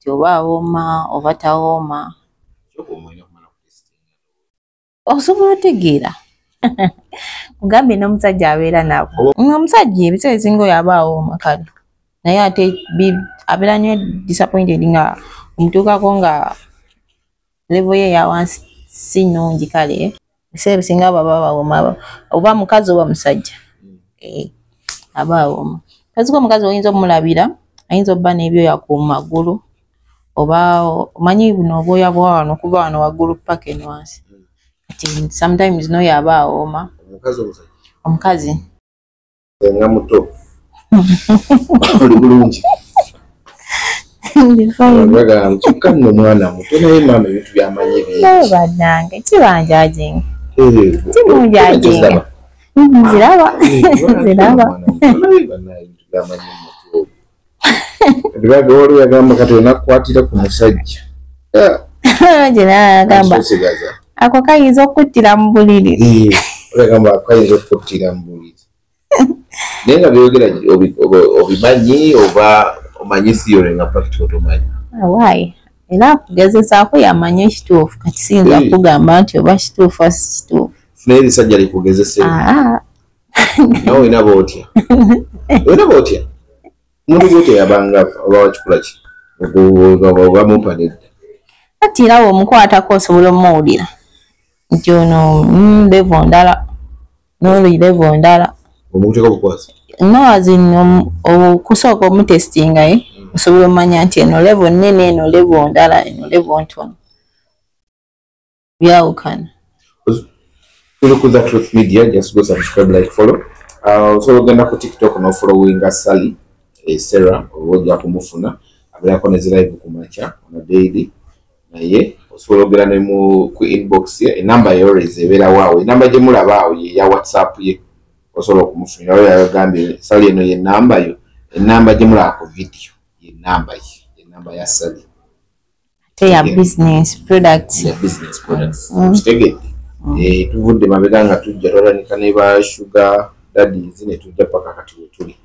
Nti oba awooma oba tawooma. Osobola otegeera. Kugambye n'omusajja abeera nabo. Omusajja ebiseera ebisinga oyo aba awooma kale. Naye ate abeera nnyo disappointed nga omutuukako nga level ye eya wansi si nnungi kale. Ebiseera ebisinga baba bawooma oba mukazi oba musajja. Aba awooma. Kazi ko omukazi oyinza omulabira, ayinza obba n'ebyoya ku magulu oba omanyi buno obwoya bwa wano okuva wano waggulu paka eno wansi. Kati sometimes n'oyo aba awooma. Omukazi omusajja? Omukazi. Nga muto. Oli bulungi. Ndi fine. Bagamba kyokka nno mwana muto naye maama ebintu by'amanyi bingi. Naye bannange kibanjajinga. Kimunjajinga. Nziraba. Nziraba. Waliwo yagamba kati onakwatira ku musajja. Gye nagamba ako kayinza okuttira mu buliri. Yagamba ako kayinza okuttira mu buliri. Naye nga byogera obimanyi oba omanyi theory nga practical tomanyi? Why? Era akugezesaako yamanyi ekituufu, kati siyinza kugamba nti oba kituufu oba si kituufu. Naye erisajja likugezese. Nawe olina bwotya? Olina bwotya? Omuntu gwotya yabanga oba wakikula ki? Oba mumpa nedda. Ati era bw'omukwatako osobola omuwulira nti ono level ndala n'oli level ndala. Omukuteeka bukwasi? No, as in okusooka omutestinga ye osobola omanya nti eno level nnene, eno level ndala, eno level ntono, byawukana. Tuli ku The Truth Media, just go subscribe, like, follow. Osobola ogenda ku TikTok n'ofollowinga Sally Sarah, oba ojja kumufuna, abeerako ne zi live ku makya on a daily. Naye osobola ogenda ne mu ku inbox ye, enamba ye always ebeerawo awo, enamba gye mulaba awo ye ya WhatsApp ye, osobola okumufunira. Oyo yagambye Sally eno ye namba yo, enamba gye mulaba ku video ye namba ye, enamba ya Sally. Ate ya business products. Ya business products. Kitegedde? Tuvudde mabega nga tujja twatandika ne ba sugar daddies ne tujja paka kati we tuli.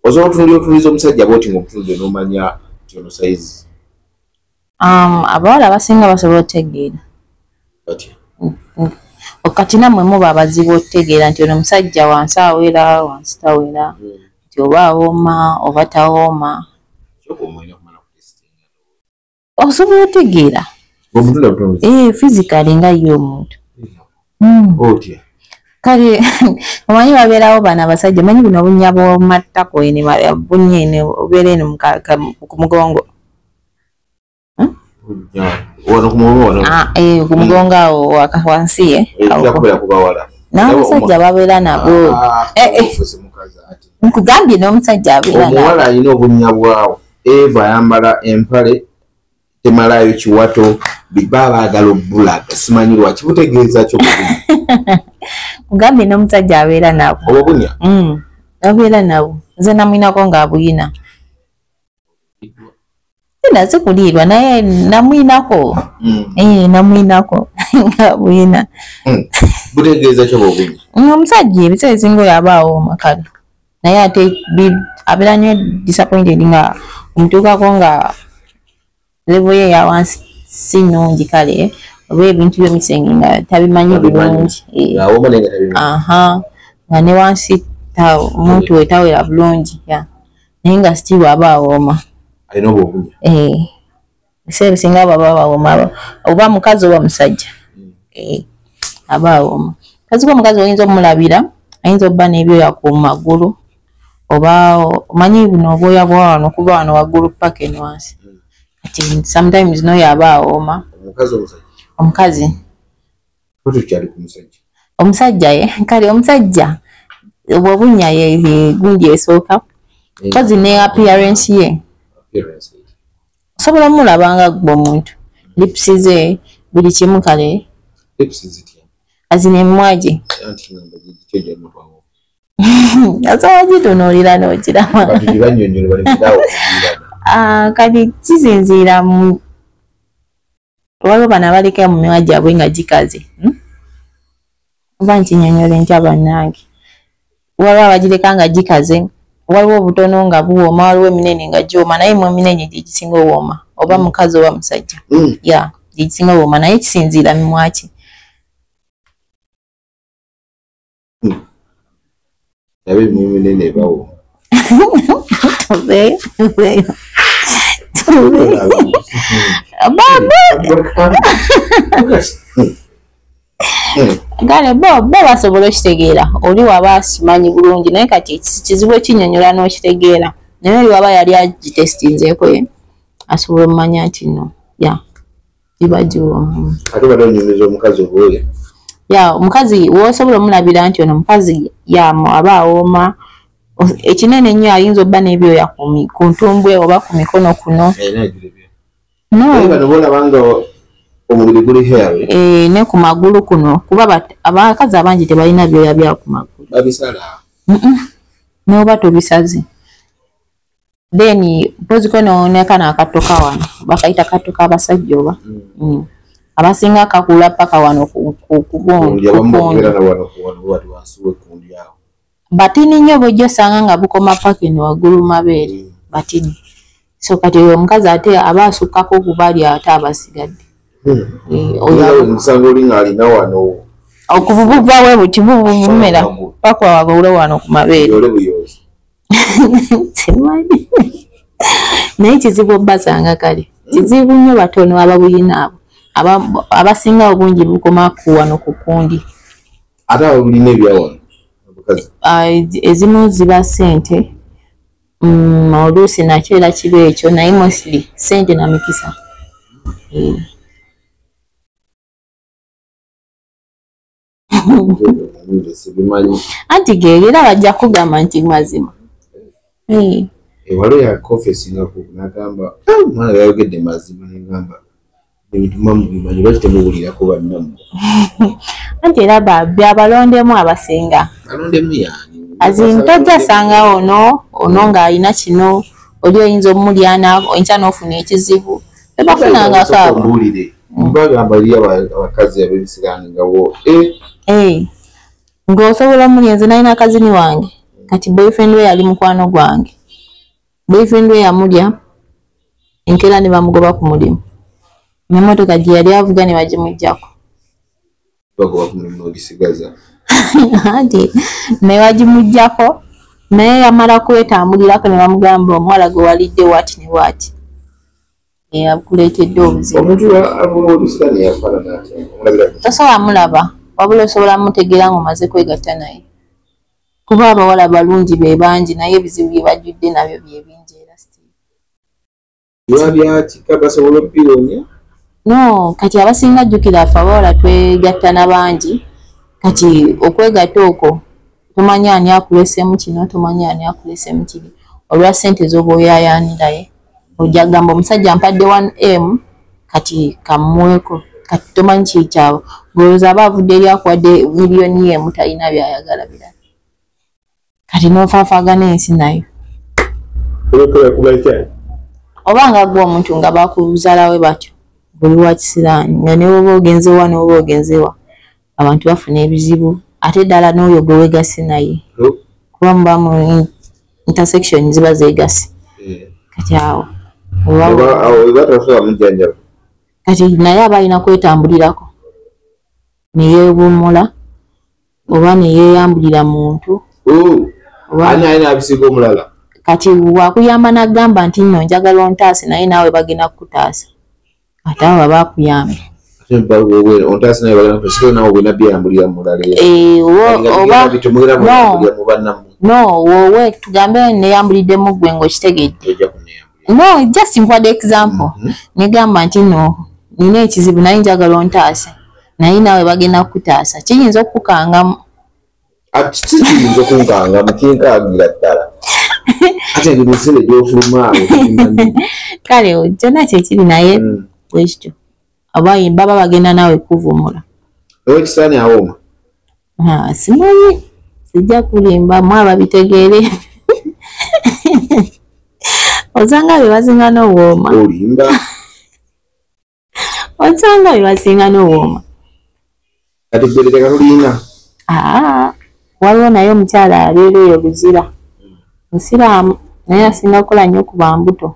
Osobola otunuulira otunuuliza omusajja bw'oti ng'omutunudde n'omanya nti ono size? Abawala abasinga basobola otegeera. Batya? Kati nammwe muba abazibu otutegeera nti ono musajja wansi awera, wansi tawera, nti oba awooma oba tawooma. Kyokka omulina kumala kutestinga. Osobola otegeera. Ng'omutunda butunuulizi? Physically nga ye omuntu. Otya? Kale omanyi babeerawo bano abasajja, omanyi buno obunnya bw'omumatako eno, bunnya eno obeera eno ku mugongo. Wano ku mugongo wano? Ah, ku mugongo awo wansi ye. Kijja kubeera ku bawala. N'abasajja babeera nabo. Ah, ofuuse mukazi ate. Nkugambye n'omusajja abeera nabo. Omuwala alina obunnya bwawo, Eva ayambala empale temalayo kiwato, baba baagala obbulaga, simanyi lwaki butegeeza ki obubunya. Nkugambye n'omusajja abeera nabo. Obubunya? Abeera nabo. Nze namwinako ng'abuyina. Sina sikuliirwa naye namwinako. Namwinako ng'abuyina. Butegeeza ki obubunya? Omusajja ebiseera ebisinga oyo aba awooma kale. Naye ate abeera nnyo disappointed nga omutuukako nga level ye eya wansi si nnungi kale, oba ebintu by'omusenge nga tabimanyi bulungi. Ng'awooma naye nga tabimanyi. Aha, nga ne wansi omuntu we tawera bulungi, yeah. Naye nga still aba awooma. Alina obwo obunya? Ebiseera ebisinga baba bawooma oba mukazi oba musajja. Aba awooma. Kazi ko omukazi oyinza omulabira, ayinza obba n'ebyoya ku magulu oba omanyi buno obwoya bwa wano okuva wano waggulu paka eno wansi. Kati sometimes n'oyo aba awooma. Omukazi omusajja? Omukazi. Tukyali ku musajja. Omusajja ye, kale omusajja obwo obunnya ye gundi esooka. Kozi ne appearance ye. Appearance. Osobola omulaba nga ggwe omuntu. Lips ze buli kimu kale. Lips zitya? Azina emimwa gye. Anti ngamba gityo gy'omuntu awo. Osobola gitunuulira n'ogiraba. Kati gibannyonnyole balemedde awo okuviirana. Ah, kati kisinziira mu waliwo bano abaleka mu mimwa gyabwe nga gikaze. Oba nkinnyonnyole ntya bannange? Waliwo abagireka nga gikaze, Waliwo obutono nga buwooma, waliwo eminene nga giwooma, naye mu eminene gye gisinga owooma, oba mukazi oba musajja. Ya, gye gisinga owooma, naye kisinziira mimwaki. Naye eminene bawooma. Tuveeyo, tuveeyo. Tuveeyo. Kale bo basobola okitegeera, oli waba asimanyi bulungi, naye kati kizibu ekinnyonnyola n'okitegeera, naye oli waba yali agitesitinzeeko ye asobola omumanya nti no, ya giba giwooma. Ate badde onyumiza omukazi obwoya. Ya, omukazi w'osobola omulabira nti ono mukazi aba awooma. Ekinene ennyo ayinza obba n'ebyoya ku ntumbwe oba ku mikono kuno. No. Bano bolaba nga omubiri guli hairy. Ne ku magulu kuno, kuba abakazi abangi tebalina byoya bya ku magulu. Babisala. N'oba tobisaze. Then mpoziko n'onekana akatoka wano, bakayita katoka abasajja oba. Abasinga kakula paka wano ku kundi. Batini nnyo bw'ojja osanga nga bukoma paka eno waggulu mabeere. Batini. So kati oyo omukazi ate aba asukkako okubali ate abasigadde. Omusango oli ng'alina wano. Okububuva we buti bubumera paka waggulu wano ku mabeere. Simanyi. Naye kizibu obbasanga kale. Kizibu nnyo batono ababulina abo. Abasinga obungi bukoma ku wano ku kundi. Ate ababulina ebya wano? Ezimu ziba ssente. Oluusi nakyo era kiba ekyo, naye mostly ssente na mikisa. Anti geera bajja kugamba nti mazima. Waliwo yakonfesinga n'agamba omwana yayogedde mazima, n'agamba ebintu mubimanyi lwaki temuwulirako bannammwe. Anti era byabalondemu abasinga. Balondemu yaani? Azin tojja sanga ono ng'alina kino, oli oyinza omulya oyinza n'ofuna ekizibu. Tebafunangako abo. Bagamba eri abakazi ab'ebisiraani nga wo. Ng'osobola omulya, nze nalina kazini wange. Kati boyfriend we yali mukwano gwange. Boyfriend we yamulya, enkeera ne bamugoba ku mulimu. N'emmotoka gye yali avuga ne bagimuggyako. Bagoba ku mulimu n'ogisigaza. Anti ne bagimuggyako, naye yamala kwetambulirako ne bamugamba omuwala gwe walidde waati ne waati. Akuleetedde obuzibu. Omuntu ow'ebisiraani yafaanana atya? Tosobola mulaba, wabula osobola mutegeera ng'omaze kwegatta naye. Kuba abawala balungi be bangi, naye ebizibu bye bajjudde nabyo bye bingi era still. Biba bya kika basobola okubiwonya? No, kati abasinga jjukira ffe abawala twegatta na bangi. Kati okwegatta okwo tomanyi ani akuleseemu kino, tomanyi ani akuleseemu kiri. Olwa ssente z'oba oyaayaaniraye. Ojja kugamba omusajja mpadde 1M kati kammuweeko. Kati tomanyi kikyabo. Ng'olowooza aba avudde eri akuwadde miliyoni emu talina by'ayagala birala. Kati n'ofaafaagana ensi nayo. Oba nga ggwe omuntu nga bakuzaalawe batyo, buli wa kisiraani, nga ne bw'oba ogenze wa ne bw'oba ogenze wa, abantu bafuna ebizibu, ate ddala n'oyo gwe weegasse naye. Kuba muba mu intersection ziba zeegasse. Kati awo. Kati naye aba alina kwetambulirako. Ne yeevuumula oba ne yeeyambulira muntu. Ani alina abisiga omulala? Kati wakuyamba n'agamba nti nno njagala ontaase, naye naawe bagenda kukutaasa. Ate abo bakuyambye. No, wowe tugambe neyambuliddemu ggwe ng'okitegedde. No, just nkuwadde example. Negamba nti nno nina ekizibu naye njagala ontaase, naye naawe bagenda kukutaasa. Kiyinza okukukangamu. Kiyinza okunkangamu, kinkangira ddala. Ate ebiseera gy'ofuluma awo. Kale kyonna kyekiri naye bwekityo. Baba bagenda naawe kuvumula. Ow'ekisaani awooma? Simanyi, sijja kulimba, mwe ababitegeere. Osanga be basinga n'owooma. Olimba. Osanga be basinga n'owooma. Kati ggwe ettaka tolirina? Waliwo naye omukyala abeera eyo Luzira. Musiraamu, naye asinga kukola nnyo ku bambuto,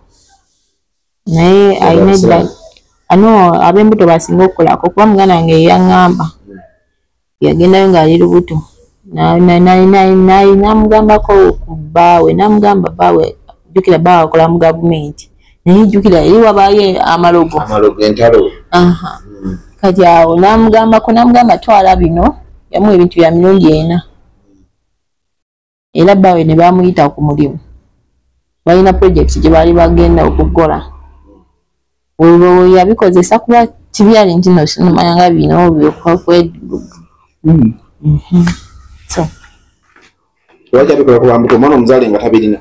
naye alina Abasiraamu. Ano ab'embuto basinga okukolako, kuba muganda wange yeyaŋŋamba yagendayo ng'ali lubuto, namugambako ku bbaawe, namugamba bbaawe, jjukira bbaawe akola mu gavumenti, naye jjukira eri wabaayo amalogo. Amalogo, entalo. Aha. Kati awo namugambako, namugamba twala bino, yamuwa ebintu bya mirundi ena, era bbaawe ne bamuyita ku mulimu, balina project gye baali bagenda okukola. Olwo yabikozesa, kuba kibyali nti no sinomanya nga bino byokwe. So Lwaki abikola ku bambuto, omwana omuzaale nga tabirina?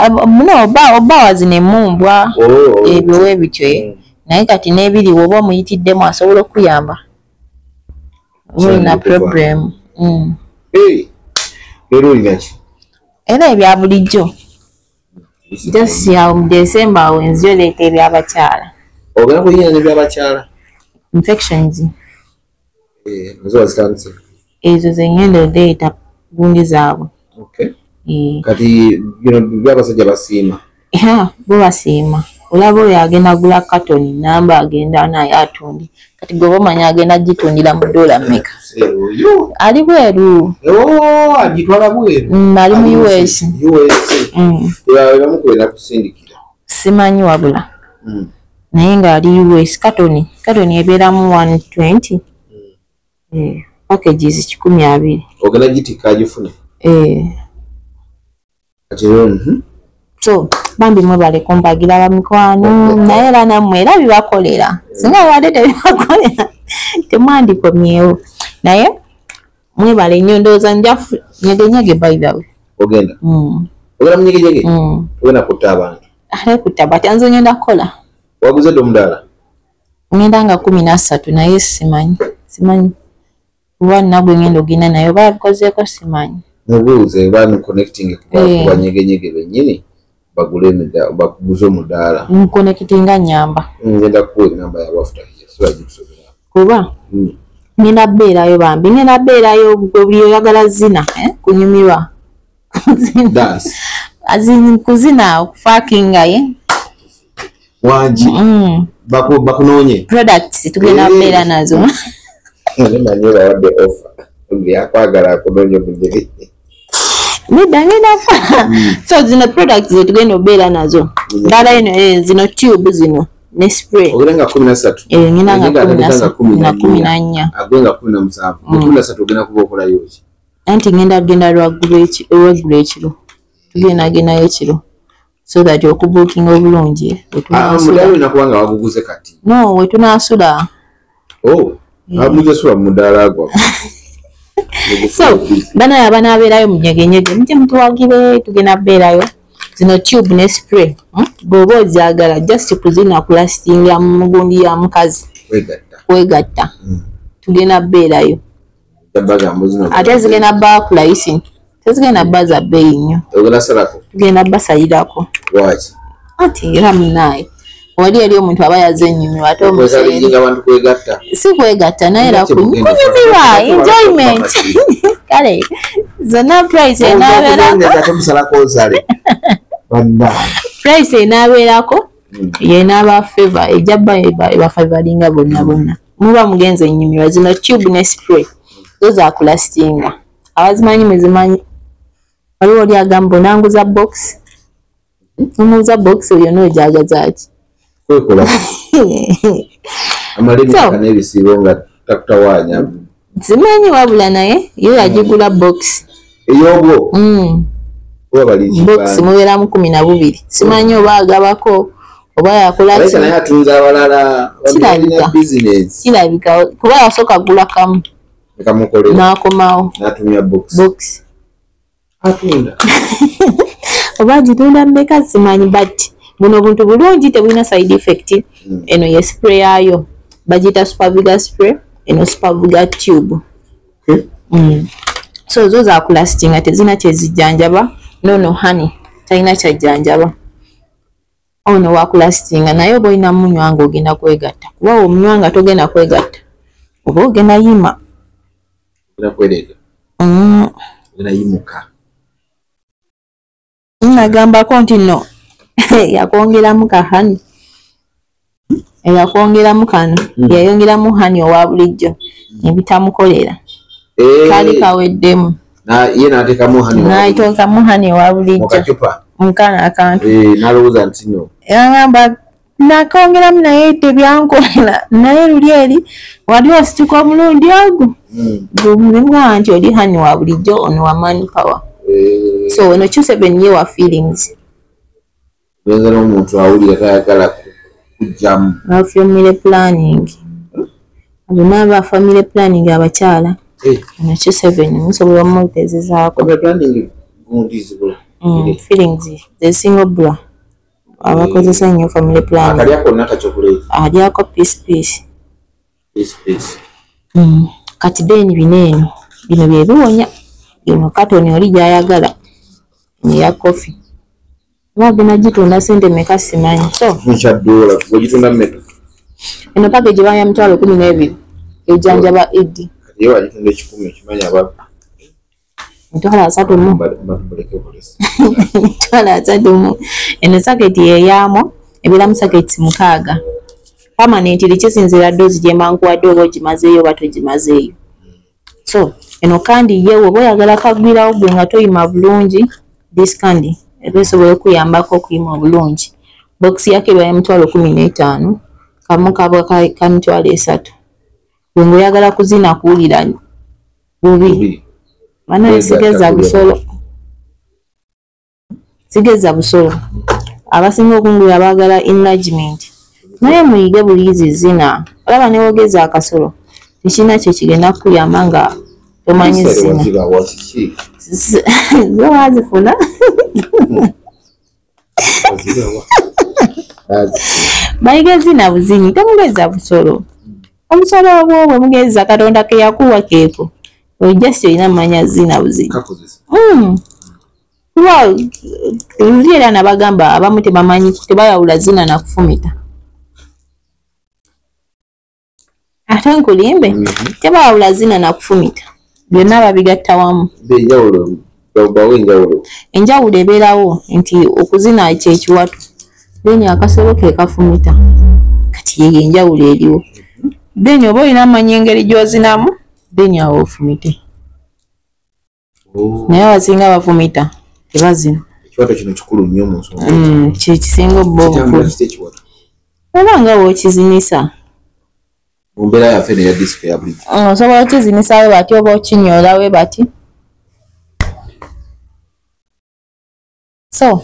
No, oba wazina emumbwa. Oh. Ebyo webityo, eh. Naye kati n'ebiriwo oba omuyitiddemu asobola okuyamba oba olina Okuva. problem. Hey, leero olina ki? Era ebya bulijjo, just awo mu December awo enzyo leeta ebyabakyala. Ogenda kuyingira n'ebyabakyala? Infections. Eh, nazo wazitandise? Ezo zengenda oleeta gundi zaabwe. Okay. Eh. Kati bino byabasajja basiima? Yeah, bo basiima. Olaba oyo agenda gula katoni namba, agenda naye atundi, kati gwe omanya agenda gitundira mu dola mmeka? Eh, oyo Ali bweru. Oh, agitwala bweru? Ali mu US. US. Bamukwenda kusindikira? Simanyi wabula, naye ng'ali US. Katoni ebeeramu 120. Eh, packages 120. Ogenda gitikka agifune? Eh. Kati rero. So bambi mwebale kumpagira bamikwano, naye era nammwe era bibakolera. Singa babadde tebibakolera temwandikomyewo, naye mwebale nnyo. Ndowooza nja nyegenyege, by the way. Ogenda? Mm. Ogenda munyegejege? Mm. Ogenda kutta abantu? Ate kutta batya? Nze ngenda kukola. Waguze dde omudaala? Ngenda nga 13, naye simanyi kuba nagwe ngenda ogenda naye oba yabikozeeko, simanyi. Mubuuze bani connecting Eh. ku banyegenyege bennyini, bagule bakuguze omudaala. Nkonekitinga nyamba. Ngenda kuwa enamba ya wafuta sibagikusobera. Kuba ngenda beerayo, bambi ngenda beerayo. Gwe buli oyagala zina, eh? Kunyumirwa. Dance. Kuzina, okufakinga ye. Wangi. Bakunoonye. Products tugenda Eh. beera nazo. Manyi bawadde offer, yakwagala akunoonya omunyege. Nedda, ngenda fa. So zino products zetugenda obeera nazo, ddala eno, eh, zino tube zino ne spray. Ogenda nga 13? Eh, ngenda nga Ogenda kumi na atandika nga na 14. Agwe nga 17, 13 ogenda kuba okolayo ki? Anti ngenda genda lwaggulo, olweggulo ekiro, tugenda gendayo ekiro so that okubuukinga obulungi Ah, wetunaasula. omudaala olina kuba nga waguguze kati. No, wetunaasula. Oh, mujja mu mudaala gwa. So banaye abanaabeerayo munyegenyege, mujje mutuwagire, tugenda beerayo. Zino tube ne spray, Bw'oba ozaagala just kuzina, kulastinga mu mugundi ya mukazi. Kwegatta. Kwegatta, tugenda beerayo. Bagamba zino. Ate zigenda bba kulayisi, tezigenda bba za bbeeyi nnyo. Ogenda salako? Tugenda basalirako. Lwaki? Anti era munnaaye wali eri omuntu aba yazze ennyumirwa, ate omuseere. Okwesaliringa abantu kwegatta? Si kwegatta, naye era Lwaki mugenda kunyumirwa, enjoyment. Kale zonna price enaabeerako. Ate musalako ozale banna. Price enaabeerako yenaaba favor, ejja bba ebafavoringa bonna bonna muba mugenze ennyumirwa. Zino tube ne spray zo zakulastinga, abazimanyi muzimanyi. Waliwo oli agamba onanguza box, omuuza box yonna ogyagaza ki? Kwekola amala emyaka n'ebisiibo nga takutawaanya. Simanyi wabula, naye yo yagigula box. Ey'obwo? Oba bali Box mubeeramu 12, simanyi oba agabako oba yakola Alabika ki. naye atunze abalala. Kirabika. Bizinesi. Kirabika kuba yasooka gula kamu. Nekamukolera. N'akomawo. N'atumya box. Box. Atunda. Oba agitunda mmeka simanyi, but buno buntu bulungi, tebulina side effect. Eno ye spray yaayo, bagiyita Superviga spray, eno Superviga tube. Okay. So zo zakulastinga, tezina kyezijjanjaba. Nono honey talina kyajjanjaba, ono wakulastinga, naye oba olina munywa nga ogenda kwegatta, kuba omunywa nga togenda kwegatta oba ogenda yima. Ogenda kwerega. Ogenda yimuka. Nagambako nti no yakwongeramu kahani, yakwongeramu kano, yayongeramu hani owa bulijjo nebitamukolera. Kali kaweddemu. Ye n'ateekamu hani, n'ateekamu hani owa bulijjo mukana akantu. N'alowooza nti no yagamba nakongeramu naye tebyankolera, naye luli eri wali osituka omulundi ogwo gumugamba nti oli hani wa bulijjo, ono wa man power. So ono Q7 ye wa feelings. Oyinza n'omuntu awulira tayagala kujjamu. Family planning. Abo n'aba family planning abakyala. Ono Q7 musobola omuteezezaako. Family planning gundi zibula. Feelings zesinga obbula. Abakozesa ennyo family planning. Akalyako nakachokuleti. Alyako peace peace. Peace peace. Kati then bino eno bino bye biwonya. Eno katoni oli gy'ayagala eya coffee. Bagenda gitunda ssente mmeka simanyi. So nkyaddoola ogitunda mmeka? Eno package baya 12,000 ejjanjaba ED. Kati ye wagitunda 1,000 ekimanyi aba 30,000. 30,000. Eno saketi yeyaamo ebeeramu saketi 6. Permanent likisinziira doozi gye mba nkuwadde oba ogimazeeyo oba togimazeeyo. So eno kandi ye oba oyagala kagwirawo gwe nga toyima bulungi, this kandi eba esobola okuyambako okuyima obulungi. Bokisi yako eba ya 15,000, kamu kaba ka 30,000. Gwe ng'oyagala kuzina kuwulira bubi. Bana sigeza busolo. Sigeza busolo. Abasinga okungula baagala enlargement. Naye muyige bulizi zina. Olaba ne wogeza akasolo. Tekirina kye kigenda kukuyamba nga tomanyi zina. Zo wazifuna. Bayige zina buzinyi, temugeza busolo. Omusolo obwo bwe mugeza Katonda ke yakuwa keeko. Ojja si olina mmanya zina buzinyi. Kuba luli era nabagamba abamu tebamanyi tebayawula zina na kufumita. Ate nkulimbe tebayawula zina na kufumita. Byonna babigatta wamu. Enjawulo ebeerawo nti okuzina kye kiwato. Then akasolo ke kafumita. Kati yeyo enjawulo eriwo. Then oba olina amanya engeri gy'ozinamu, then awo ofumite. Naye abasinga bafumita tebazina. Ekiwato kino kikulu nnyo mu nsonga. Kye kisinga obba obukulu. Oba nga bw'okizinisa. Mu mbeera yaffe neya disiko ya bulijjo. Osobola okizinisa we bati oba okinyoola we bati. So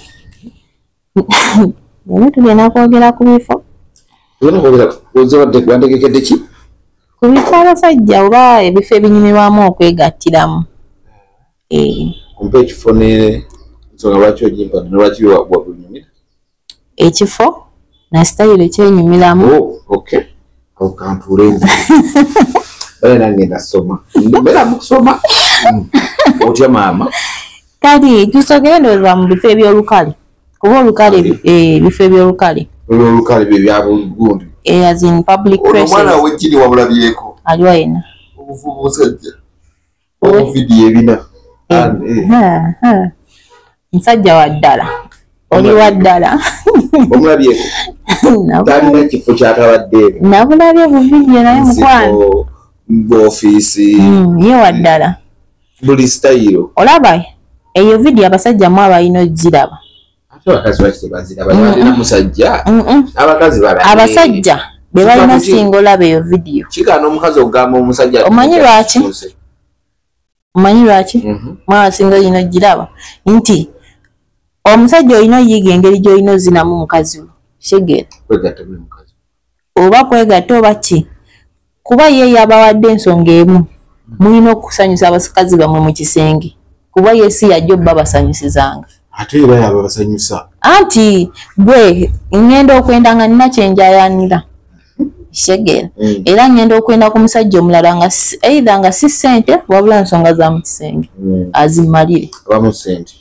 leero tugenda kwogera ku bifo. Wantegekedde ki? Ku bifo abasajja oba ebifo ebinyumirwamu okwegattiramu. Ompa ekifo n'ensonga lwaki ogimpa ne lwaki wabinyumira? Ekifo na sitayiro kyenyumiramu. Okay. Awo kantuule. Bale nange nasoma. Mbeera mu kusoma. Otya maama? Kati tusookere ndowooza mu bifo eby'olukale. Kuba olukale ebifo eby'olukale. Olukale bye bya gundi. As in public places. Omwana w'ejjini wamulabyeko. Aliwa yena. Obuvubu busajja. Obuvidiyo ebina. Musajja wa ddala. Oli wa ddala. Omulabyeko. Talina kifo ky'atabadde. Nabulabye buvidiyo naye mukwano. Ofiisi. Ye wa ddala. Buli sitayiro. Olaba eyo vidiyo abasajja mu abalina ogiraba. Ate abakazi lwaki tebaziraba? Balina musajja. Abakazi balabe. Abasajja be balina singa olaba eyo vidiyo. Kigaana omukazi okugamba omusajja. Omanyi lwaki? Omanyi lwaki? Mwe abasinga olina ogiraba nti omusajja olina oyiga engeri gy'olina ozinamu mukazi we. Kitegeera. Kwegatta buli mukazi. Oba kwegatta oba ki? Kuba ye yabawadde ensonga emu. Mulina okusanyusa abakazi bammwe mu kisenge. Kuba ye si yajja obbabasanyusizanga. Ate era yababasanyusa. Anti gwe ngenda okwenda nga nina kye njayaanira. Kitegeera. Era ngenda okwenda ku musajja omulala nga either nga si ssente wabula nsonga za mu kisenge. Azimalire. Abamu ssente.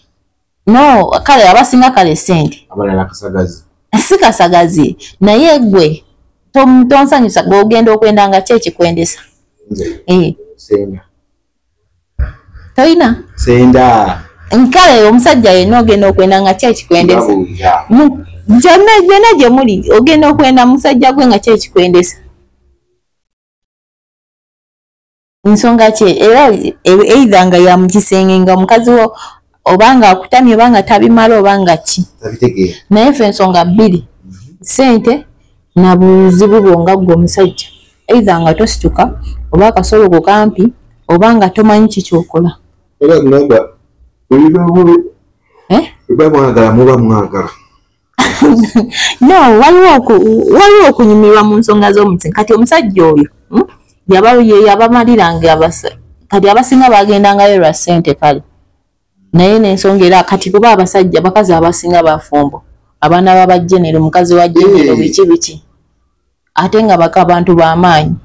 No, kale abasinga kale ssente. Abalala kasagazi. Si kasagazi. Naye gwe tonsanyusa gw'ogenda okwenda nga ki ekikwendesa? Nze. Senda. Toyina? Senda. Nkale omusajja yenna ogenda okwenda nga ki ekikwendesa? Gyonna gye muli ogenda okwenda musajja gwe nga ki ekikwendesa? Nsonga ki era either nga ya mu kisenge nga omukazi wo oba nga akutamye oba nga tabimala oba nga ki. Naye ffe ensonga bbiri, ssente na buzibu bwo nga ggwe omusajja, either nga tosituka oba akasolo ko kampi oba nga tomanyi ki ky'okola. Era ngamba muba mwagala muba mwagala. No, waliwo okunyumirwa mu nsonga z'omuti. Kati omusajja oyo yabamaliranga, kati abasinga bagendangayo lwa ssente kale, naye n'ensonga era kati kuba abasajja bakazi abasinga bafumbo, abaana b'abajenero, mukazi wa jenero biki biki, ate nga baka abantu b'amaanyi.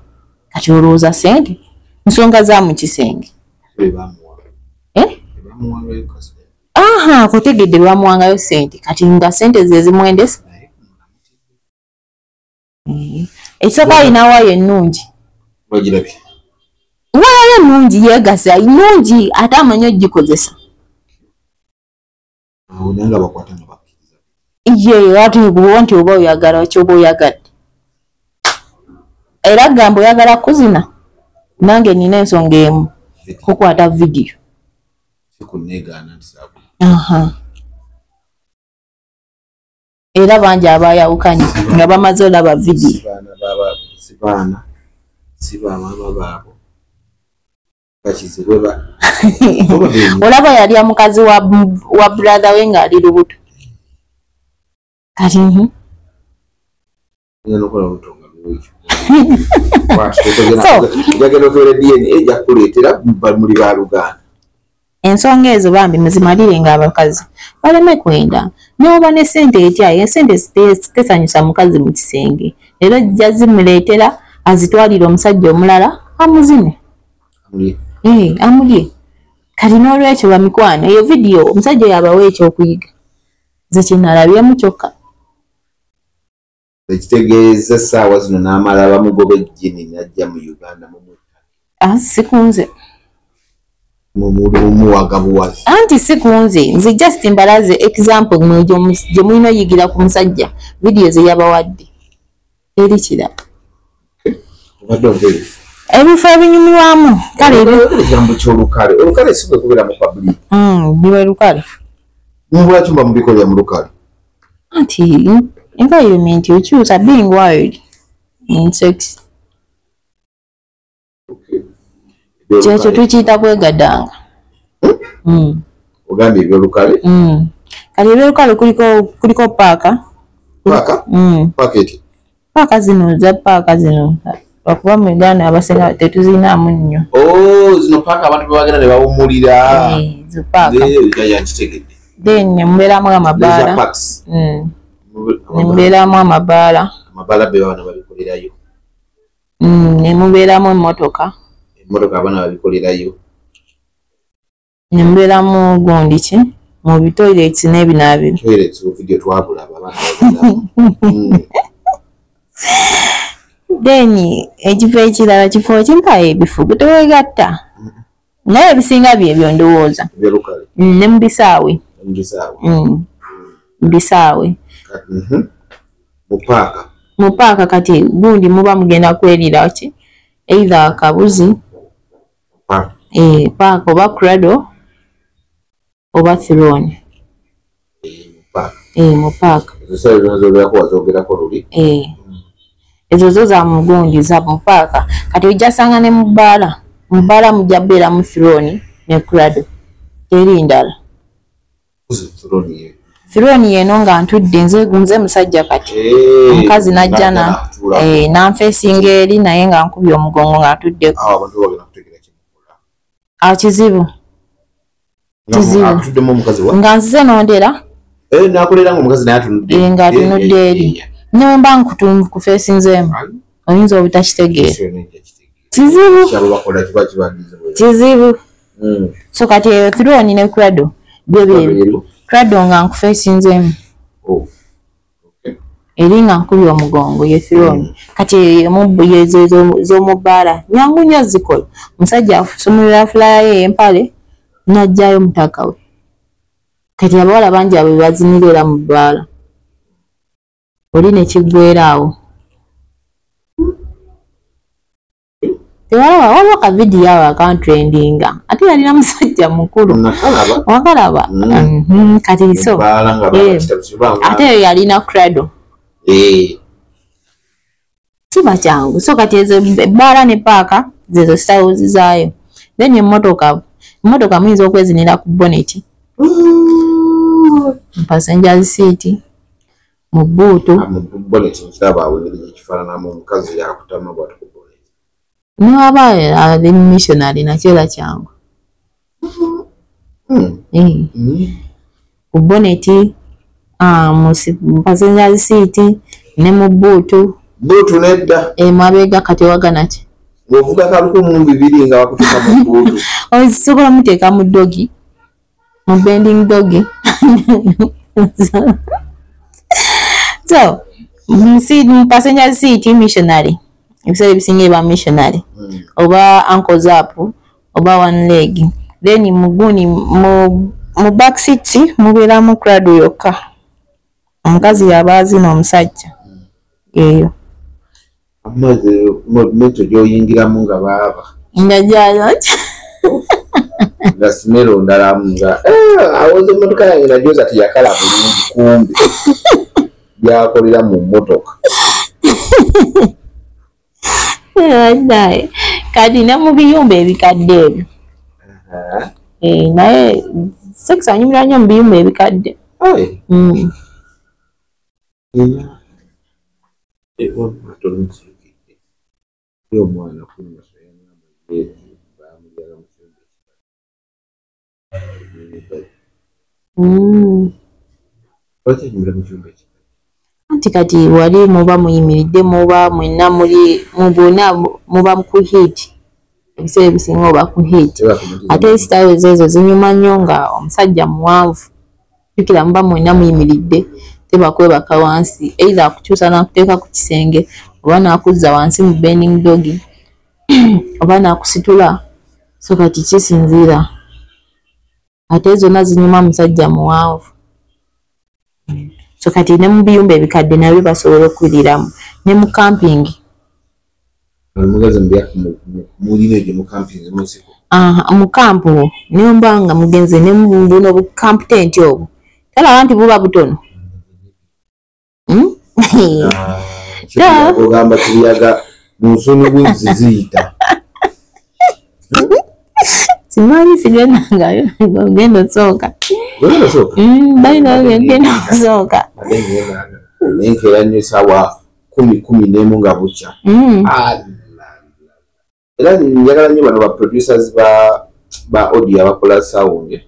Kati olowooza ssente nsonga za mu kisenge. Aha, kutegedde bamuwangayo ssente, kati nga ssente ze zimwendesa. Ekisooka alina waayo ennungi, waayo ennungi yeegasa nnungi ate amanyi ogikozesa. Ye ate nti oba oyagala kyoba oyagadde, era gamba oyagala kuzina, nange nina ensonga emu, kukwata vidiyo. Era bangi abayawukanye nga bamaze olaba vidiyo. Olaba yalya mukazi wa brother we ng'ali lubuto. Kati ensonga ezo bambi muzimalire nga abakazi baleme kwenda. N'oba ne ssente etya, ssente tesanyusa mukazi mu kisenge, era ojja zimuleetera azitwalire omusajja omulala amuzine amulye. Kati n'olwekyo bamikwano, eyo vidiyo omusajja yabawa ekyokuyiga, nze kyenalabyemu kyokka. Ekitegeeza essaawa zino n'amala bamugoba ejjini n'ajja mu Uganda mumutta. Sikunze mumuwagabuwazi. Anti sikunze, nze just mbalaze example gye mulina oyigira ku musajja, vidiyo ze yabawadde. Eri kirala. Ebifo ebinyumirwamu kale ekigambo ky'olukale, olukale si kwe kubeera mu public. Biwe lukale. Lwaki muba mubikolera mu lukale? Anti environment okyusa, being wild in sex. Kyekyo tukiyita kwegadanga. Ogambye ebyolukale? Kati ebyolukale kuliko paaka. Paaka? Paaka eti? Paaka zino za paaka zino. Lwakuba mu Uganda abasinga tetuzinaamu nnyo. Zino paaka abantu be bagenda ne bawummulira. Zo paaka. Then ne mubeeramu amabaala. Ne mubeeramu amabaala. Amabaala be abaana babikolerayo. Ne mubeeramu emmotoka. Emmotoka abaana babikolerayo. Ne mubeeramu gundi ki? Mu bitoilets n'ebinaabiro. Toilets video twabulaba abaana babikoleramu. Then ekifo ekirala kifo kimpaye ebifo teweegatta. Naye ebisinga byebyo ndowooza. Ne mu bisaawe. Mu bisaawe. Mu paaka. Mu paaka kati gundi muba mugenda kwerira ki? Either akabuzi. Paaka oba cradle oba throne. Mu paaka. Ezo zo za mugundi za mu paaka. Kati ojja sanga ne mu bbaala. Mu bbaala mujja kubeera mu throne ne cradle. Teri ndala. Throne yeno nga ntudde nze musajja kati. Omukazi n'ajja n'anfeesinga eri naye nga nkubye omugongo nga ntuddeko. Kizibu. Kizibu. Nga nzize nondera. Nga atunudde eri. Ne mba nkufeesinzeemu oyinza obutakitegeera. Kizibu. Kizibu. So kati eyo throne ne cradle byo bye. Cradle nga nkufeesinzeemu. Eri nga nkubye omugongo ye throne. Kati z'omu bbaala nyangu nnyo zikola. Omusajja asumulula fulaya ye empale n'aggyayo mutaka we. Kati abawala bangi abo bebazinira era mu bbaala, oli nekiggwera awo. Tewalaba waliwo ka vidiyo awo akantrendinga, ate yalina musajja mukulu. Wakalaba? Kati so ate eyo yalina cradle. Kiba kyangu. So kati ezo ebbaala ne paaka zezo styles zaayo. Then emmotoka muyinza okwezinira ku bonnet, mu passenger seat, mu bbuutu. Niwaba ali missionary nakyo era kyangu. Ku bonnet, mu passenger seat ne mu bbuutu. Bbuutu nedda. Emabega kati wagana ki? Ng'ovuga ka 2000 nga bakutuuka mu bbuutu. Osobola muteeka mu doggy, mu bending doggy. So, mu passenger seat missionary. Ebiseera ebisinga eba missionary. Oba ankles up, oba one leg. Then muguni mu back seat mubeeramu cradle yokka. Omukazi yaba azina omusajja. Eyo. Amaze mento gy'oyingiramu nga baaba. Nga gyalo. Nga simero ndala nga awoza emmotoka yange nagyoza teyakala bulungi kumbe. Byakolera mu mmotoka. Kati ne mu biyumba ebikadde ebyo. Naye sex anyumira nnyo mu biyumba ebikadde. Anti kati wali muba muyimiridde, muba mwenna muli mubona muba ku hit. Ebiseera ebisinga oba ku hit. Ate styles ezo zinyuma nnyo nga omusajja muwanvu. Jjukira muba mwenna muyimiridde, tebakwebaka wansi, either akukyusa n'akuteeka ku kisenge oba n'akuzza wansi mu bending doggy oba n'akusitula. So kati kisinziira. Ate zonna zinyuma musajja muwanvu. So kati ne mu biyumba ebikadde nabyo basobola okuliramu. Ne mu camping. Mu kampu ne mba nga mugenze ne mu buno bu camp tent obwo. Talaba nti buba butono. Ogamba tuliyaga mu nsonyi bw'enzi ziyita. Simanyi sigendangayo, ogenda osooka. Ogenda osooka? Balina ogenda osooka. Nenkeera nnyo essaawa 10:11 nga bukya. Era njagala nnyo bano ba producers ba audio abakola sound.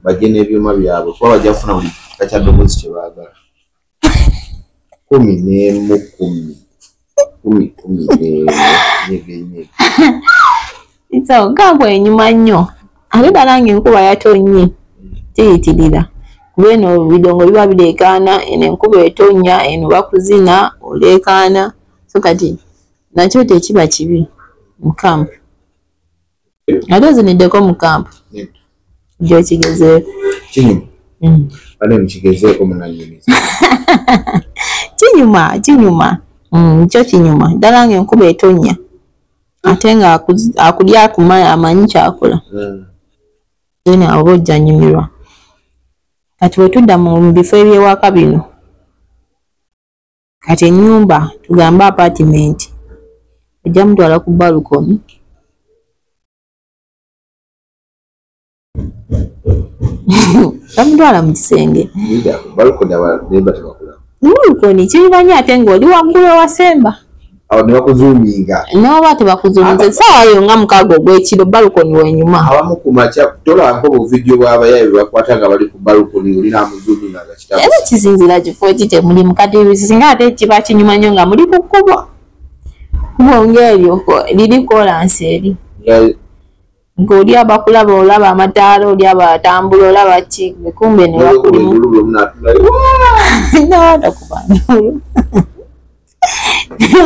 Bajje n'ebyuma byabwe kuba bajja kufuna buli kika kya ddoboozi kye baagala. 11 10 10 11. So kampu enyuma nnyo. Ate ddala ng'enkuba yatonye kiyitirira. Kuba eno bidongo biba bireekaana, eno enkuba etonnya, eno bakuzina oleekaana. So kati nakyo tekiba kibi mu kampu. Ate oziniddeko mu kampu? Gy'okigezeeko. Kinyuma? Bane mukigezeeko munannyiniza. Kinyuma, kinyuma. Kyo kinyuma. Ddala ng'enkuba etonnya. Ate nga akulya akumanya amanyi kyakola. Then awo ojja nyumirwa. Kati bwe tudda mu bifo eby'ewaka bino, kati ennyumba tugambe apartment, ojja mutwala ku balcony. Tamutwala mu kisenge. Balcony kinyuma nnyo ate ng'oli waggulu ewasemba. Awo ne bakuzuuminga. N'oba tebakuzuuminze, essaawa yo nga 6 ogw'ekiro balcony wenyuma. Abamu ku makya tolabako buvidiyo bw'abayaaye bwe bakwata nga bali ku balcony oli n'amuzuuminga nga kitabo. Era kisinziira kifo ki kye mulimu. Kati singa ate kiba kinyuma nnyo nga muli ku kkubo. Kkubo ng'eryo liri koolansi eri. Ng'oli abakulaba olaba amataala, oli abatambula olaba ki, kumbe ne bakulimu. N'oba tokuba nduulu.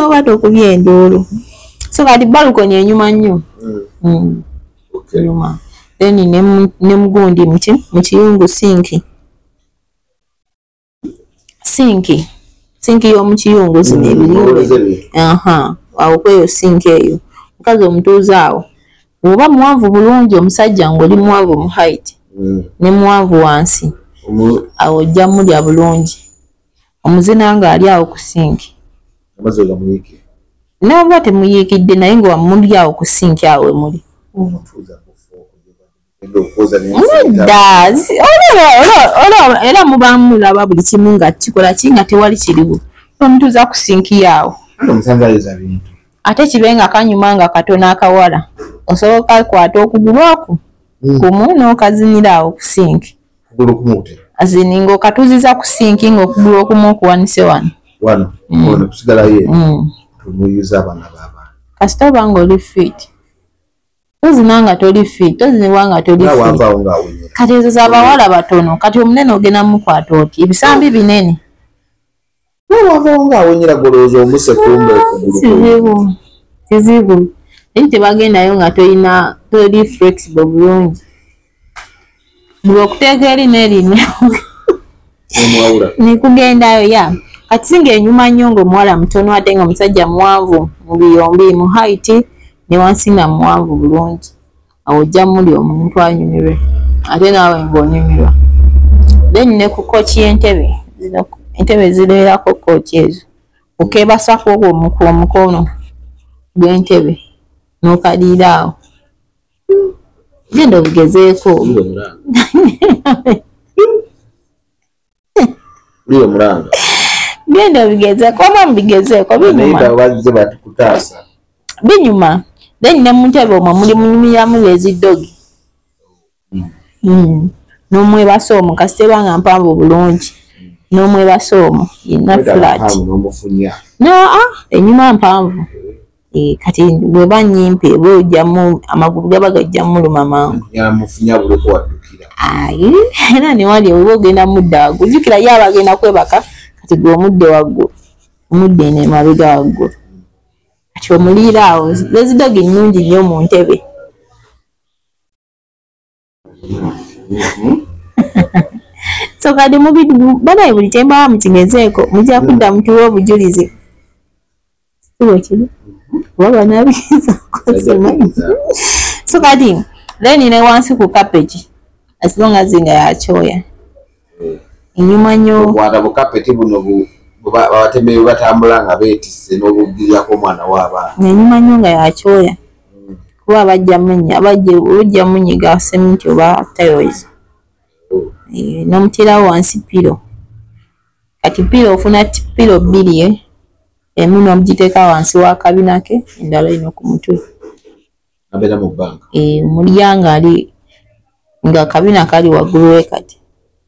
Oba tokubye enduulu. So kati balcony enyuma nnyo. Enyuma. Then ne mugundi mu kiyungu sinki y'omu kiyungu zino ebiyungu. Awo kweyo sinki eyo omukazi omutuuza awo oba muwanvu bulungi, omusajja ng'oli muwanvu mu height ne muwanvu wansi, awo ojja mulya bulungi. Omuzina ng'ali awo ku sinki, naaba temuyiikidde naye nga wamulya awo ku sinki awo emuli. Era muba mulaba buli kimu nga kikola ki nga tewali kiriwo, omutuuza ku sinki yaawo. Ate kibe nga kanyuma nga katono akawala, osobola kakwata okugulu okwo kumu n'okazinira awo ku sinki. Azini ng'okatuuziza ku sinki ng'okugulu okumu okuwanise wano. Kasita oba ng'oli fit. Tozina nga toli fit, tozinibwa nga toli fit. Kati ezo z'abawala batono, kati omunene ogenda mukwata oti ebisambi binene. Kizibu. Naye tebagendayo nga tolina toli flexible bulungi. Buli okuteeka eri n'erinnya nekugendayo ya. Kati singa enyuma nnyo ng'omuwala mutono ate nga omusajja muwanvu mu biyombi mu height ne wansi nga muwanvu bulungi, awo ojja muli omuntu anyumirwe ate naawe ng'onyumirwa. Then ne ku kooki y'entebe, zino entebe zibeerako kooki ezo, okeebasako ogwo omukono gw'entebe n'okaliira awo. Genda obigezeeko. Genda obigezeeko oba mubigezeeko binyuma. Binyuma. Then ne mu ntebe omwo muli munyumiramu lazy dog. N'omwebasa omwo kasita eba nga mpanvu bulungi. N'omwebasa omwo yenna flat. Enyuma mpanvu. Kati bw'eba nnyimpi eba ojjamu amagulu gaba gajja muluma mangu. Era ne wali oba ogenda mudda waggulu. Jjukira ye aba agenda kwebaka kati gwe omudde waggulu, omudde eno emabega waggulu. Kati omuliira awo. Lazy dog nnungi nnyo mu ntebe. So kati banaye buli kye mbawa mukigezeeko mujja kudda mutuwe obujulizi. Sibo kiri? Oba banaabigezaako simanyi. So kati then ne wansi ku kapeti as long as nga yakyoya. Enyuma nnyo. Okwata bukapeti buno abatembeeyi batambula nga beetisse n'obugiryako omwana w'abaana. Enyuma nnyo nga yakyoya. Kuba bajja munyiga seminti oba tiles. N'omuteerawo wansi piro. Kati piro ofuna piro bbiri, emu n'omugiteeka wansi w'akabina ke, endala eno ku mutwe. Abeera mu bbanga. Omulya ng'ali nga akabina kali waggulu we kati.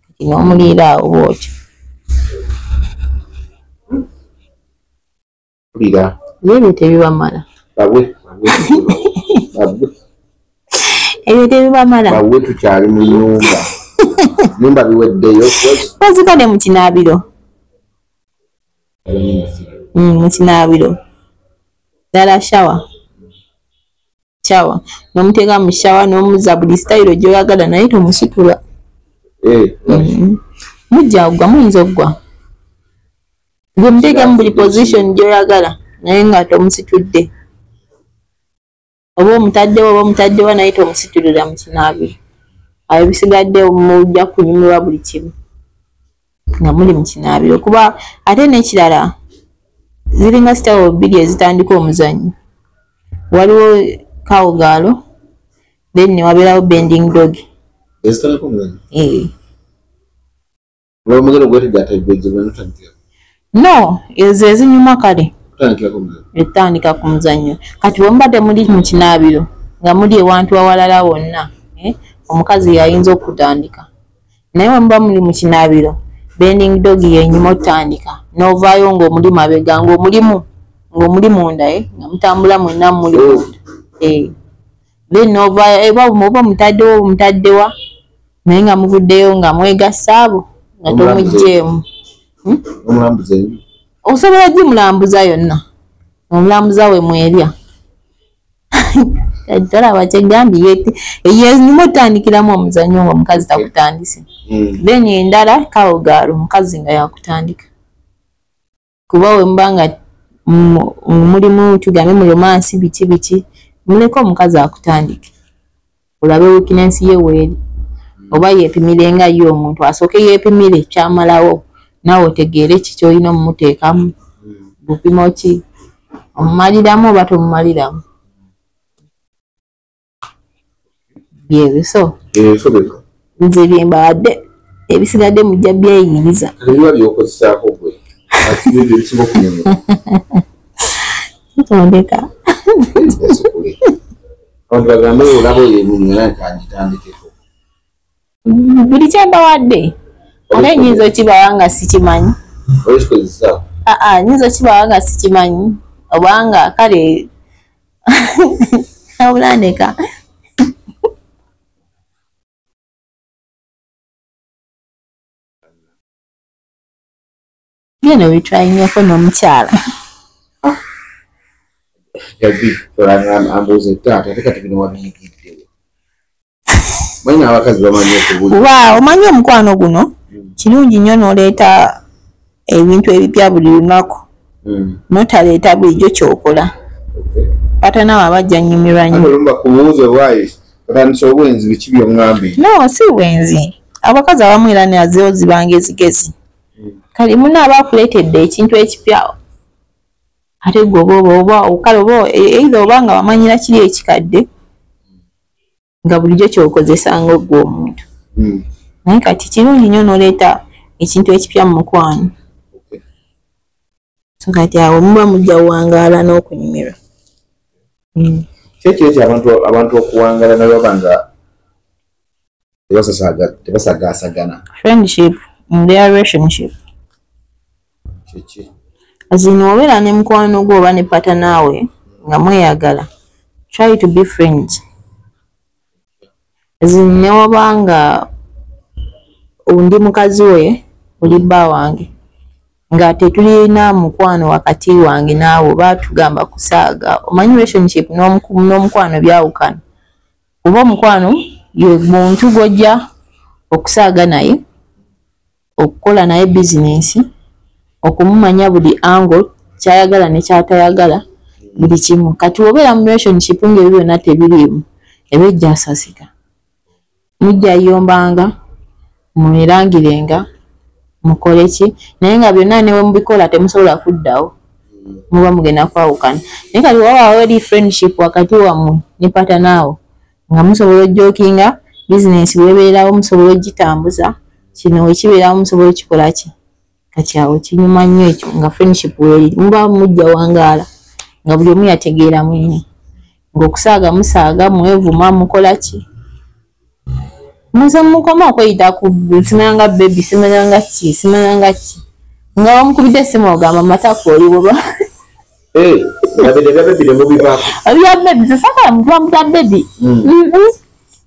Kati n'omuliira awo bw'otyo. Ebyo tebibamala. Ebyo tebibamala. Babwe tukyali mu nnyumba. Nyumba biweddeyo. Bazikade mu kinaabiro. Mu kinaabiro. Ddala shower. Shower. N'omuteeka mu shower n'omuzza buli sitayiro gy'oyagala naye tomusitula. Mujja kugwa, muyinza okugwa. Gwe muteeke mu buli position gy'oyagala naye nga tomusitudde. Oba omutaddewo oba omutaddewa naye tomusitulira mu kinaabiro. Awo ebisigadde mujja kunyumirwa buli kimu nga muli mu kinaabiro. Kuba ate n'ekirala ziringa sitayiro bbiri ezitandika omuzannyo. Waliwo cowgirl then ne wabeerawo bending dog. Ezitandika omuzannyo? No, ezo ezinyuma kale. Etandika ku muzannyo. Kati bwe mubadde muli mu kinaabiro nga muli ewantu awalala wonna, omukazi yayinza okutandika. Naye bwe muba muli mu kinaabiro, bending dog yenyuma otandika n'ovaayo ng'omuli mabega ng'omuli munda, nga mutambula mwenna muli munda. Then n'ovaayo oba omutaddewo omutaddewa naye nga muvuddeyo nga mwegassa abo nga tomuggyeemu. Osobola gimulambuza yonna, omulambuza we mwerya. Tolaba kyegambye yenyuma otandikiramu omuzannyo nga omukazi takutandise. Then endala kawugaalo omukazi nga yakutandika, kuba we muba nga mulimu tugambe mu romance biki biki, muleke omukazi akutandike olabe weakness ye weeri, oba yeepimire nga ye omuntu asooke yeepimire kyamalawo, naawe otegeere ki ky'olina omumuteekamu, bupimo ki, omumaliramu oba tomumaliramu. Byebiso nze byembawadde, ebisigadde mujja byeyiriza. Tondeka. Buli kyembawadde ate nnyinza okibawa nga sikimanyi. Nnyinza okibawa nga sikimanyi obanga kale abulandeka. Genda obitryingeko n'omukyala. Omanyi omukwano guno kirungi nnyo n'oleeta ebintu ebipya buli lunaku, n'otaleeta bulijjo ky'okola. Patana we abajja nnyumirwa nnyo. No, si bwenzi. Abakazi abamu era nazo ziba ngezigezi. Kale munno aba akuleetedde ekintu ekipya ate gwe oba kale oba either oba nga wamanyira kiri ekikadde nga bulijjo ky'okozesa nga ggwe omuntu. Naye kati kirungi nnyo n'oleeta ekintu ekipya mu mukwano. So kati awo muba mujja kuwangaala n'okunyumirwa. Kiki ekyo abantu okuwangaala ne baba nga tebasagaasagana? Friendship in their relationship. Kiki? Azino obeera ne mukwano gwo oba ne partner we nga mweyagala, try to be friends. Azino ne waba nga ndi mukazi we oli bba wange nga tetulina mukwano wakati wange naawe, oba tugamba kusaaga. Omanyi relationship n'omukwano byawukana, kuba omukwano ye muntu gw'ojja okusaaga naye, okukola naye bizinensi, okumumanya buli angle kyayagala ne kyatayagala, buli kimu. Kati obeera mu relationship ng'ebyo byonna tebiriimu, eba ejja asasika. Mujja yombanga, mwerangirenga, mukole ki, naye nga byonna ne bwe mubikola temusobola kuddawo, muba mugenda kwawukana. Naye kati wabaawo eri friendship wakati wammwe ne partner wo nga musobola ojookinga, bizinensi bw'ebeerawo musobola ogitambuza, kino we kibeerawo musobola okikola ki. Kati awo kinyuma nnyo ekyo nga friendship weeri, muba mujja wangaala nga buli omu yategeera munne, ng'okusaaga musaaga, mwevuma, mukola ki. Muze mukoma okweyita ku simanyanga baby, simanyanga ki, simanyanga ki, nga wamukubidde essimu ogamba matako oli buba. Ebya baby sasaka mutu baby.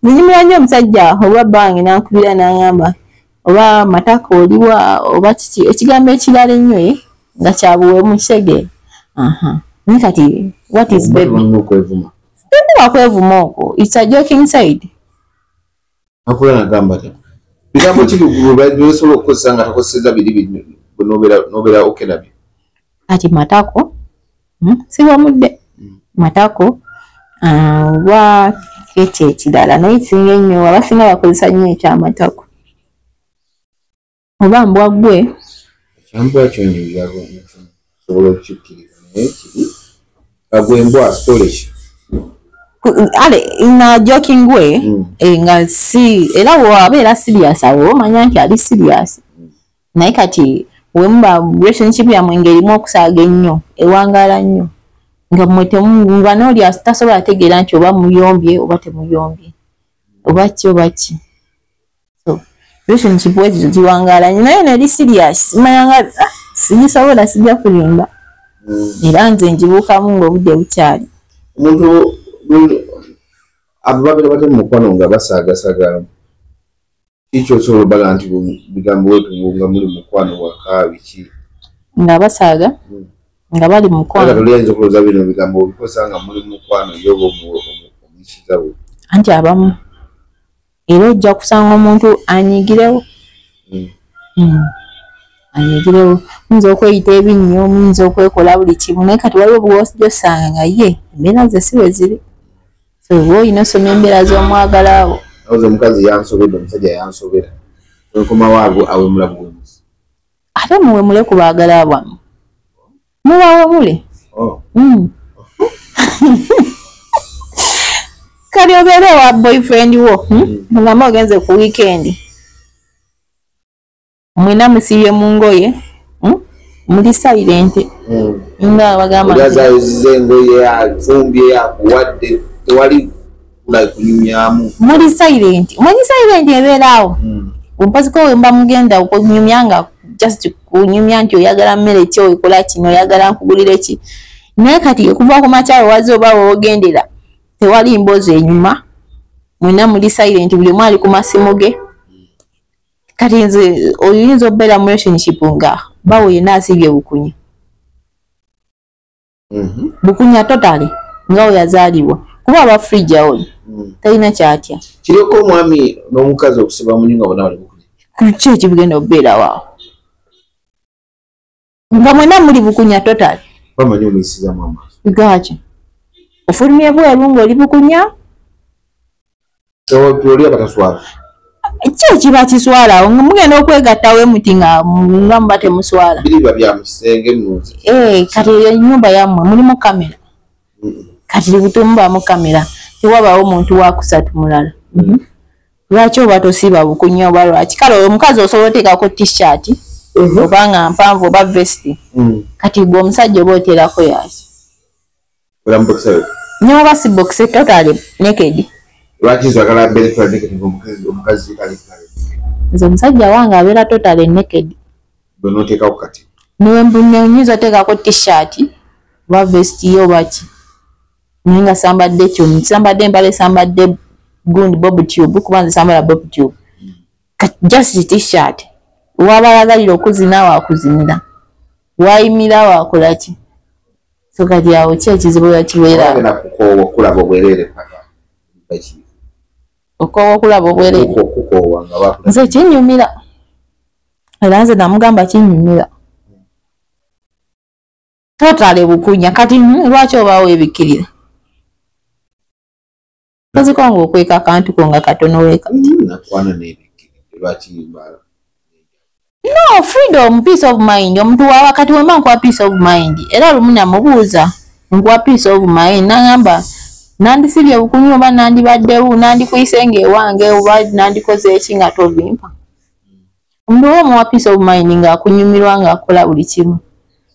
Nnyumira nnyo omusajja oba bba wange n'ankubira n'angamba oba matako oliwa oba kiki, ekigambo ekirala ennyo nga kya buwemu kitegeera. Naye kati what is baby? Tekuba kwevuma okwo, it's a joking side. Akula nagamba ati bigambo ki byosobola okukozesa nga takozesezza biri n'obeera okay nabyo? Kati matako siwamudde matako oba ekyo ekirala, naye kisinga ennyo abasinga bakozesa nnyo ekyamatako oba mbwa ggwe. Ekyambwa kyo nsobola okukikkiriza, naye kiri agwe embwa storage. Ale in a joking way, nga si era wabeera serious awo omanya nti ali serious. Naye kati we muba relationship yammwe ng'erimu okusaaga ennyo, ewangaala nnyo, nga mmwe nga n'oli tasobola tegeera nti oba muyombye oba temuyombye, oba ki oba ki. So relationship wezizo ziwangaala nnyo, naye neri serious manya nga sigisobola, sijja kulimba. Era nze ngibuukamu ng'obudde bukyali. Omuntu abo babeera batya mu mukwano nga basaagasaga, kiki osobola obaga nti bigambo wetu nga muli mukwano waka biki? Nga basaaga nga bali mukwano. Kati oli ayinza okulowooza bino bigambo obikozesa nga muli mukwano ye oba Anti abamu era ojja kusanga omuntu anyigirewo. Anyigirewo, muyinza okweyita ebinnyo, muyinza okwekola buli kimu, naye kati waliwo bw'osanga nga ye embeera ze si bwe ziri. So oba olina osoma embeera z'omwagala wo. Omukazi yansobedde, omusajja yansobera, nkomawo awemula buwemuzi. Ate muwemule ku baagala bwammwe, mubawemule. Kali obeere wa boyfriend wo, mugambe ogenze ku weekend, mwena musibye mu ngoye, muli silent, nga bagamba ayoziza engoye, afumbye, akuwadde, tewali kunyumyamu. Muli silent. Omanyi silent ebeeraawo mpoziko wemba mugenda okunyumya, nga just kunyumya nti oyagala mmere ki, okola kino, oyagala nkugulire ki, naye kati okuva ku makya wazi oba wogendera tewali mboozi enyuma, mwena muli silent, buli omu ali ku masimu ge. Kati nze oyinza obeera mu relationship nga bawo yenna asibye bukunya, bukunya totally, nga we yazaalibwa, kuba aba fridge awo talina kyatya. Kiriko omwami n'omukazi okusiba mu nyumba bonna bali bukunya? Ki ekibigenda okubeerawo awo nga mwena muli bukunya totally? Bamanyi omuyisizamu amaaso. Gaki ofulumye bweru ng'oli bukunya. Oli abataswala. Ki ekiba kiswala awo nga mugenda okwegatta we muti nga muba temuswala? Biriba bya mu kisenge munzi. Kati eyo ennyumba yammwe mulimu kamera? Kati butumbamu kamera, tewabaawo muntu wakusatu mulala. Lwaki oba tosiba bukunya oba lwaki? Kale omukazi osobola oteekako t-shirt oba nga mpanvu oba vest, kati gwe omusajja oba oteerako yaki? Nyoba si boxer, totally naked. Lwaki nzagala abeere totally naked ng'omukazi tali totally naked? Nze omusajja wange abeera totally naked. Gwe n'oteekako kati? Nyinza oteekako t-shirt oba vest ye oba ki, naye nga sambadde kyo, sambadde empale, sambadde gundi bob tube, kuba nze sambala bob tube, just t-shirt. Waba ayagalira okuzina wakuzinira, wayimira wakola ki. So kati awo ki ekizibu yakibeera? Ogenda kukoowa okulaba obwereere paka. Okoowa okulaba obwereere? Kukoowa nga bakula. Nze kinyumira, era nze namugamba kinyumira totale bukunya. Kati lwaki obaawo ebikkirira? Koziko nga okweka akantu ko nga katono weeka. Nakwana n'ebikkirira, lwaki mbala? No freedom, peace of mind. Omuntu wawa kati wemba nkuwa peace of mind, era lumu namubuuza nkuwa peace of mind, nangamba nandisibye bukunya oba nandibaddewo nandikuyise ng'ewange oba nandikoze eki nga tobimpa. Omuntu oba omuwa peace of mind ng'akunyumirwa ng'akola buli kimu,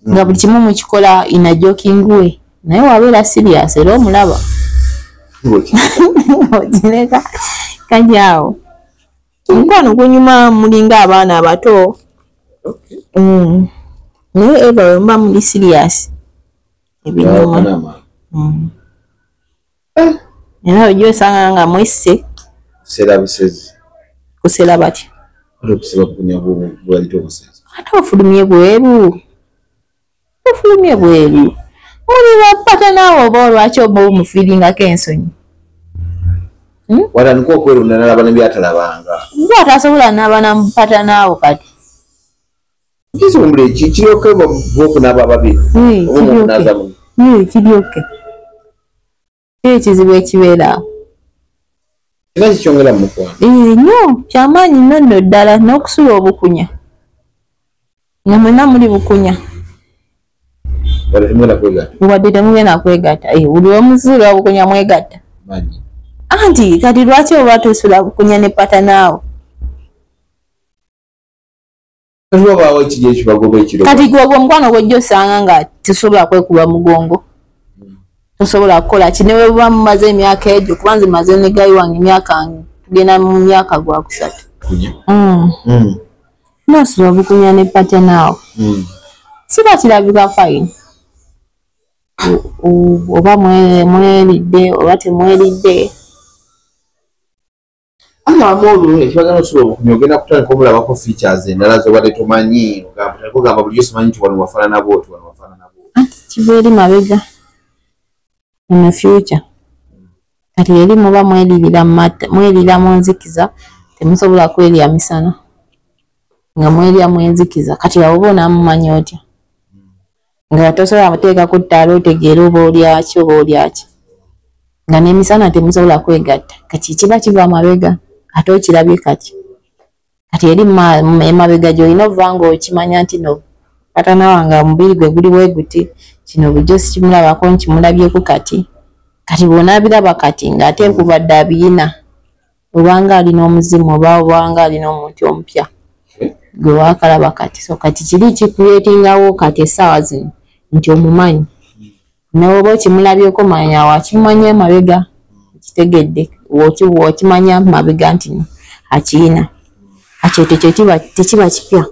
nga buli kimu mukikola in a joking way, naye wabeera serious era omulaba okireka. Kati awo omukwano gunyuma, mulinga abaana abato. Naye eva we muba muli serious ebinyuma. Era ojja osanga nga mwesse. Kusera busezi. Kusera batya? Okusiba bukunya bwalita obusezi. Ate ofulumye bweru, ofulumye bweru, muli bapata naawe, oba olwaki oba omufiiringako ensonyi? Watandika okwerunda nalaba nebyatalabanga. Gwe atasobola naaba namupata naawe kati. Kizumbule kiryoke bokunaaba babiri oba omukunaaza muno? Kiryoke. Ki ekizibu ekibeera awo? Era kikyongera mu mukwano. Nnyo, kyamaanyi nnyo nno ddala n'okusula obukunya nga mwenna muli bukunya. Wadde temugenda kwegatta. Wadde temugenda kwegatta, buli omuzuula obukunya mwegatta. Manyi. Anti kati lwaki oba tosula bukunya ne pata naawe? Kati wabaawo ekijja ekibagoba ekiro. Kati gwe ogwo omukwano gw'ojja osanga nga tosobola kwekuba mugongo, tosobola kukola ki, ne bwe mumaze emyaka egyo, kuba nze maze ne guy wange emyaka, tugenda mu myaka gwakusatu. Nosula obukunya ne pata naawe, siba kirabika fine, oba mweridde oba temweridde. Abamu olwo ekibagana osula obukunya ogenda kutandika omulabako features endala z'obadde tomanyi, ogamba bulijjo simanyi nti wano wafaanana bw'oti, wano wafaanana bw'oti. Anti kiva eri mabega in the future. Kati eri muba mwelira mu nzikiza, temusobola kwerya misana nga mwerya mu nzikiza. Kati awo oba onaamumanya otya nga tosobola kuteeka ku ttaala otegeere oba olyaki oba olyaki, nga n'emisana temusobola kwegatta. Kati kiba kiva mabega ate okirabye kati. Kati eri emabega gy'olina ova ng'okimanya nti no patana wange omubiri gwe guli bwe guti, kino bulijjo sikimulabako nkimulabyeko kati. Kati bw'onaabiraba kati ng'ate kuva dda abiyina, obanga alina omuzimu oba obanga alina omuntu omupya gwe waakalaba kati. So kati kiri kikuleetingawo kati essaawa zino nti omumanyi, n'oba okimulabyeko manya wakimanya emabega, okitegedde okimanya mabega nti no akiyina. Kati ekyo tekiba kipya.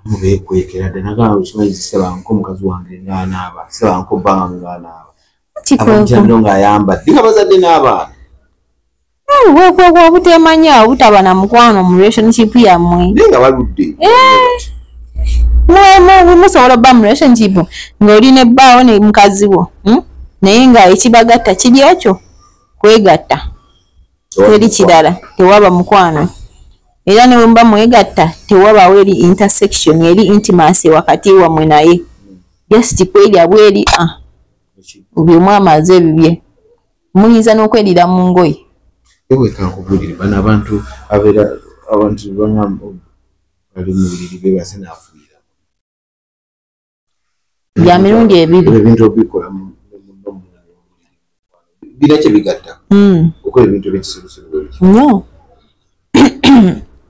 Mubeekwekera ddala nagamba okimanyi sebanko omukazi wange ng'anaaba, sebanko bba wange ng'anaaba, abajjano ng'ayambadde nga bazadde n'abaana. Bwekwekwa obuteemanya, obutaba na mukwano mu relationship yammwe. Naye nga baludde. Musobola obba mu relationship ng'oli ne bbaawo ne mukazi wo, naye nga ekibagatta kiri ekyo kwegatta, teri kirala, tewaba mukwano. Era ne bwe muba mwegatta tewabaawo eri intersection, eri intimacy wakati wammwe naye. Just kwerya bweri, buli omu amaze ebibye. Muyinza n'okwerira mu ngoye. Ewe kankubuulire, bano abantu abeera abantu bangamba bali mu buliri beebase n'afuuyira. Bya mirundi ebiri. Ebintu obikola bira kye bigatta. Okola ebintu ebyekisirusiru bwe bityo. Nnyo.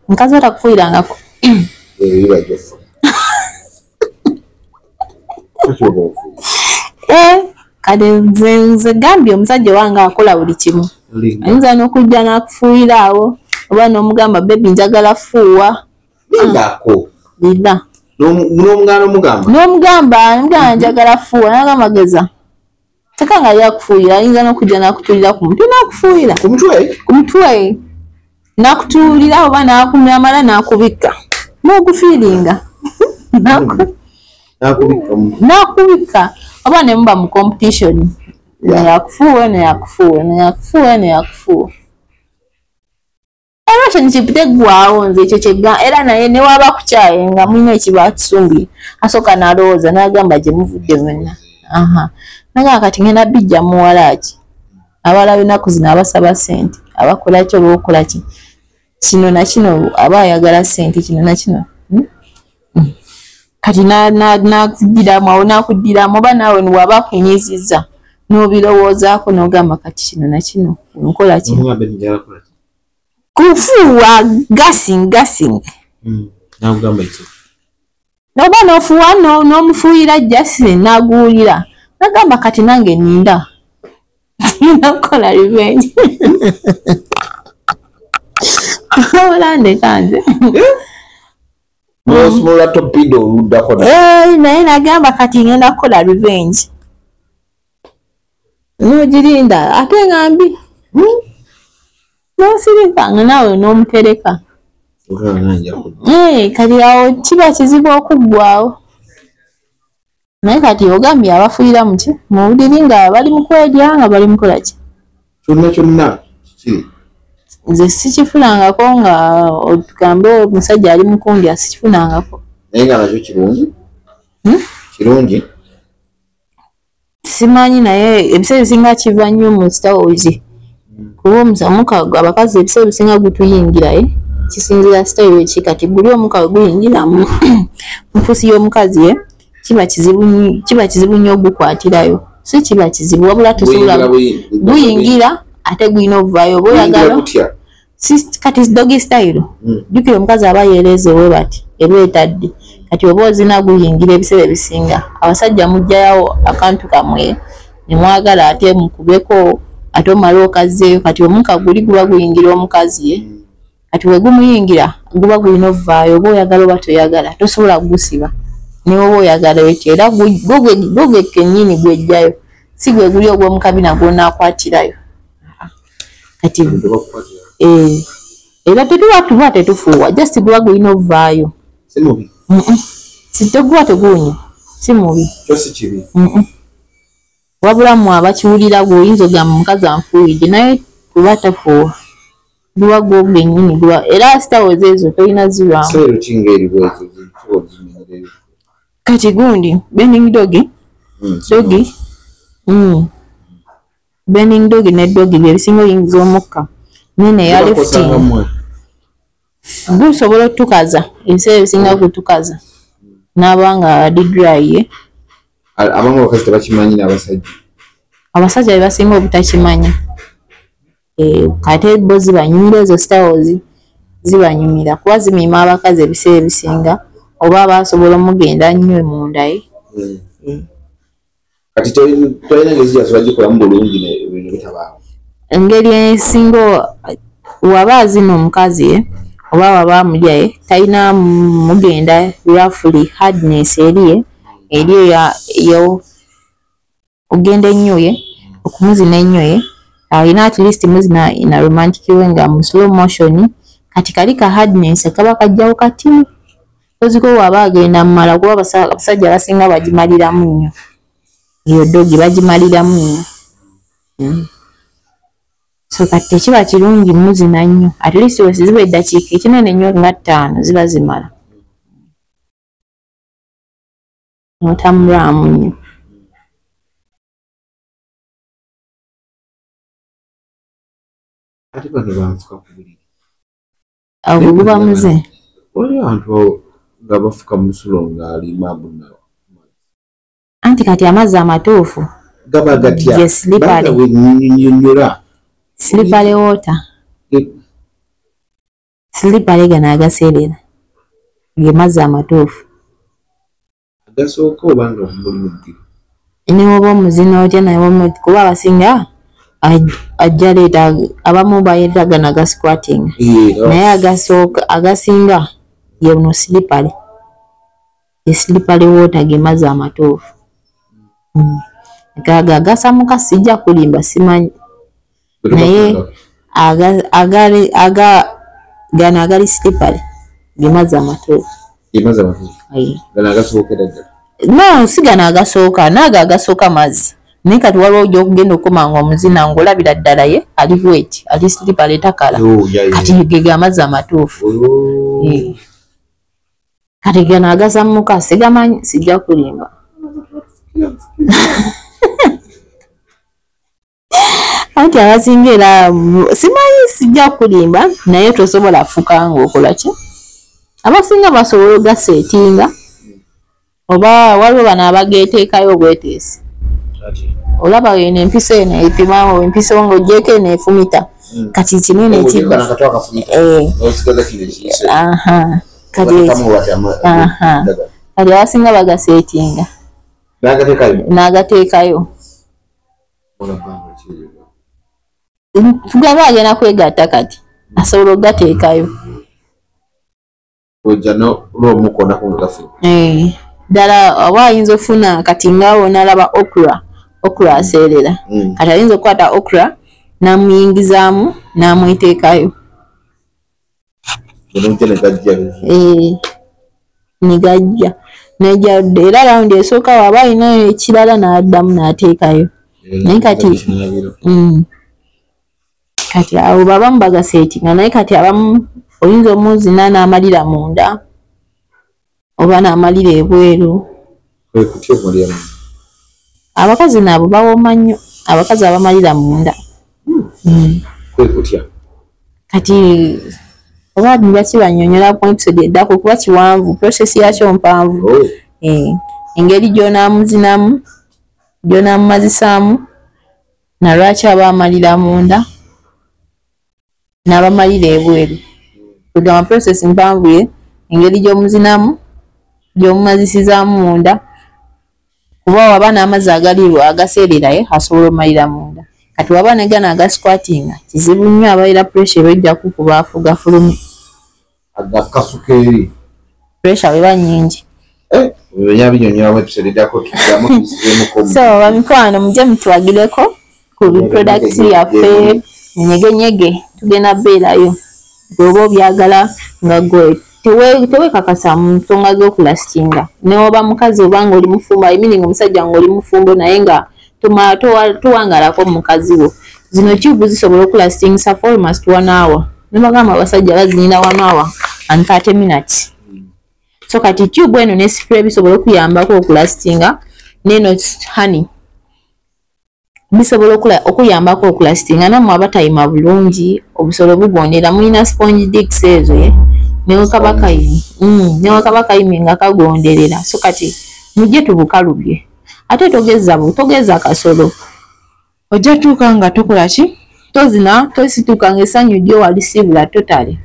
Mukazi atakufuuyirangako. Ebyo biba gy'ofa. Kale nze gambye omusajja wange akola buli kimu. Ayinza n'okujja n'akufuuyira awo oba n'omugamba bebi njagala fuuwa. Lindako. Linda. N'omugamba omugamba. N'omugamba njagala fuuwa, n'agamba geza. Teka nga yakufuuyira, ayinza n'okujja n'akutuulira ku mutwe n'akufuuyira. Ku mutwe? Ku mutwe. N'akutuulira oba n'akumyamala n'akubikka. N'ogufiiringa. N'akubikka. Oba ne muba mu competition. Yakufuuwa ne yakufuuwa ne yakufuuwa ne yakufuuwa. Relationship teggwaawo nze ekyo kyegga, era naye ne waba kukyaye nga mulina ekiba kisumbuye asooka n'alowooza n'agamba gye muvudde mwenna. Nagamba kati ngenda bijja muwala ki? Abalaba ennaku zino abasaba ssente, abakola ki oba okola ki? Kino na kino aba ayagala ssente, kino na kino. Kati n'akuddiramu awo n'akuddiramu oba naawe bw'aba akunyiizizza n'obirowoozaako n'ogamba kati kino na kino nkola ki? Kufuuwa gassing gassing. Oba n'ofuuwa n'omufuuyira just n'aguwulira. Nagamba kati nange nninda. Nakola revenge. Olandeka nze. N'osumulula torpedo oluddako. Naye nagamba kati ngenda kukola revenge. N'ogirinda ate nga mbi. N'osirika nga naawe n'omutereka. Kati awo kiba kizibu okuggwaawo. Naye kati ogambye abafuuyira mu ki? Mu buliri nga bali mu kwerya nga bali mu kukola ki? Kyonna kyonna kikiri. Nze sikifunangako nga otugambe omusajja ali mu kundya, sikifunangako. Naye nga nakyo kirungi? Kirungi? Simanyi naye ebiseera ebisinga kiva nnyo mu sitawuzi. Kuba omuka abakazi ebiseera ebisinga gutuyingira, kisinziira sitayiro ki kati guli omuka guyingira mu nfuusi y'omukazi, kiba kizibu nnyo ogukwatirayo. Si kiba kizibu wabula tusobola guyingira ate gulina okuvaayo oba oyagala. Kati doggy style. Jjukira omukazi aba yeereze we bati eba etadde. Kati oba ozina guyingira ebiseera ebisinga. Abasajja muggyayo akantu kammwe ne mwagala ate mukubeko ate omale okazzeeyo. Kati omuka guli guba guyingira omukazi. Kati bwe gumuyingira guba gulina okuvaayo oba oyagala oba toyagala tosobola kugusiba. Ne oba oyagala ekyo era gwo kennyini gwejjayo. Si gwe guli ogw'omukabina gw'onaakwatirayo. Kati era tetuba tuba tetufuuwa just guba gulina okuvaayo. Si mubi. Teguba teguwunya, si mubi. Kyo si kibi. Wabula mmwe abakiwulira gwe oyinza ogamba omukazi anfuuyidde, naye kuba tafuuwa, guba gwo gwennyini guba. Era styles ezo tolina zirwamu. Style ki ng'eri bwetyo zisobola ozimenyerera? Kati gundi bending doggy, doggy, Bending doggy ne doggy bye bisinga oyingiza omukka nene eya lifting. Gusobola otukaza, ebiseera ebisinga gutukaza n'aba nga ali dry ye. Abamu abakazi tebakimanyi n'abasajja. Abasajja be basinga obutakimanya. Kate bo zibanyumira, ezo styles zibanyumira kuba zimiima abakazi ebiseera ebisinga, oba abasobola omugenda nnyo munda ye. Kati tolina ngeri gyasobola gikolamu bulungi ne bitabaawo? Engeri esinga, waba azina omukazi ye oba waba amulya ye, talina mugenda roughly, hardness eri ye eri eyo ogenda ennyo ye okumuzina ennyo ye, alina at least muzina in a romantic way nga mu slow motion. Kati kali ka hardness kaba kajjawo katini oziko waba agenda mumala, kuba abasajja abasinga bagimaliramu nnyo eyo doggy, bagimaliramu nnyo. So kati tekiba kirungi muzina nnyo, at least ziba eddakiika ekinene nnyo nga 5 ziba zimala, notamulwamu nnyo. Ate bano banfuka ku buliri. Awo guba muze. Waliwo abantu nga bafuka musulo ng'alima buna. Anti kati amazzi amatuufu gaba gatya? Ye slippery. Nyonyola. Slippery water. Slippery gano agaseerera ge mazzi amatuufu. Agasooka oba nga muli muddiro. Ne woba omuzina otya naye, kuba abasinga ajja leeta, abamu bayeta gano aga squatting, naye agasooka agasinga ye no slippery. Ye slippery water ge mazzi amatuufu. Gaga agasamuka sijja kulimba simanyi, naye gano agali slippery ge mazzi amatuufu. Ge mazzi amatuufu. Gano agasookera ddala. No, si gano agasooka, n'ago agasooka mazzi. Naye kati waliwo ojja okugenda okoma nga omuzina ng'olabira ddala ye ali wet, ali slippery takala. Kati ge ge amazzi amatuufu. Kati gano agasamuka sigamanyi, sijja kulimba. Anti abasinga era simanyi, sijja kulimba, naye tosobola fuka ng'okola ki? Abasinga basobola ogaseetinga, oba waliwo bano abageeteekayo obweteesi. Olaba eno empiso eno epima empiso ng'oggyeko eno efumita. Kati kinene kati abasinga bagaseetinga n'agateekayo. Tugamba agenda kwegatta kati asobola okugateekayo. Ddala oba ayinza ofuna kati nga onalaba okra aseerera. Kati ayinza okukwata okra n'amuyingizaamu n'amweteekayo. Ne gajja. Era rawundi esooka waba alina ekirala n'addamu n'ateekayo. Naye kati kati abo babamu bagaseetinga, naye kati abamu oyinza omuzina n'amalira munda oba n'amalira ebweru. Abakazi nabo bawooma nnyo, abakazi abamalira munda. Kati oba nja kibanyonnyola ku episode eddako kuba kiwanvu, process yakyo mpanvu. Engeri gy'onaamuzinamu, gy'onaamumazisaamu, na lwaki aba amalira munda n'abamalira ebweru. Kugamba process mpanvu ye engeri gy'omuzinamu, gy'omumazisizaamu munda, kuba waba n'amazzi agali agaseerera ye asobola omalira munda. Kati waba ne gano agasquattinga kizibu nnyo, abalira pressure bejja kukuba afuga fulumi. Agakasuka eri. Pressure bw'eba nnyingi. So bamikwano mujje mutuwagireko ku products yaffe nyegenyege, tugenda beerayo. Bw'oba obyagala nga gwe tewekakasa mu nsonga z'okulastinga, ne oba mukazi oba ng'oli mufumbo, I mean omusajja ng'oli mufumbo naye nga Towangalako mukazi wo. Zino tube zisobola okulastingisa for almost 1 hour. Nabagamba abasajja bazinina 1 hour and 30 minutes. So kati tube eno ne spray bisobola okuyambako okulastinga, neno honey bisobola okuyambako okulastinga. Nammwe abatayima bulungi, obusolo bugondera, mulina sponge dicks ezo ye newakaba kayimi nga kagonderera. So kati mujje tubukalubye. Ate togeza kasolo, ojja tuuka nga tokola ki, tozina, tosituuka nga essanyu lyo walisibula totally.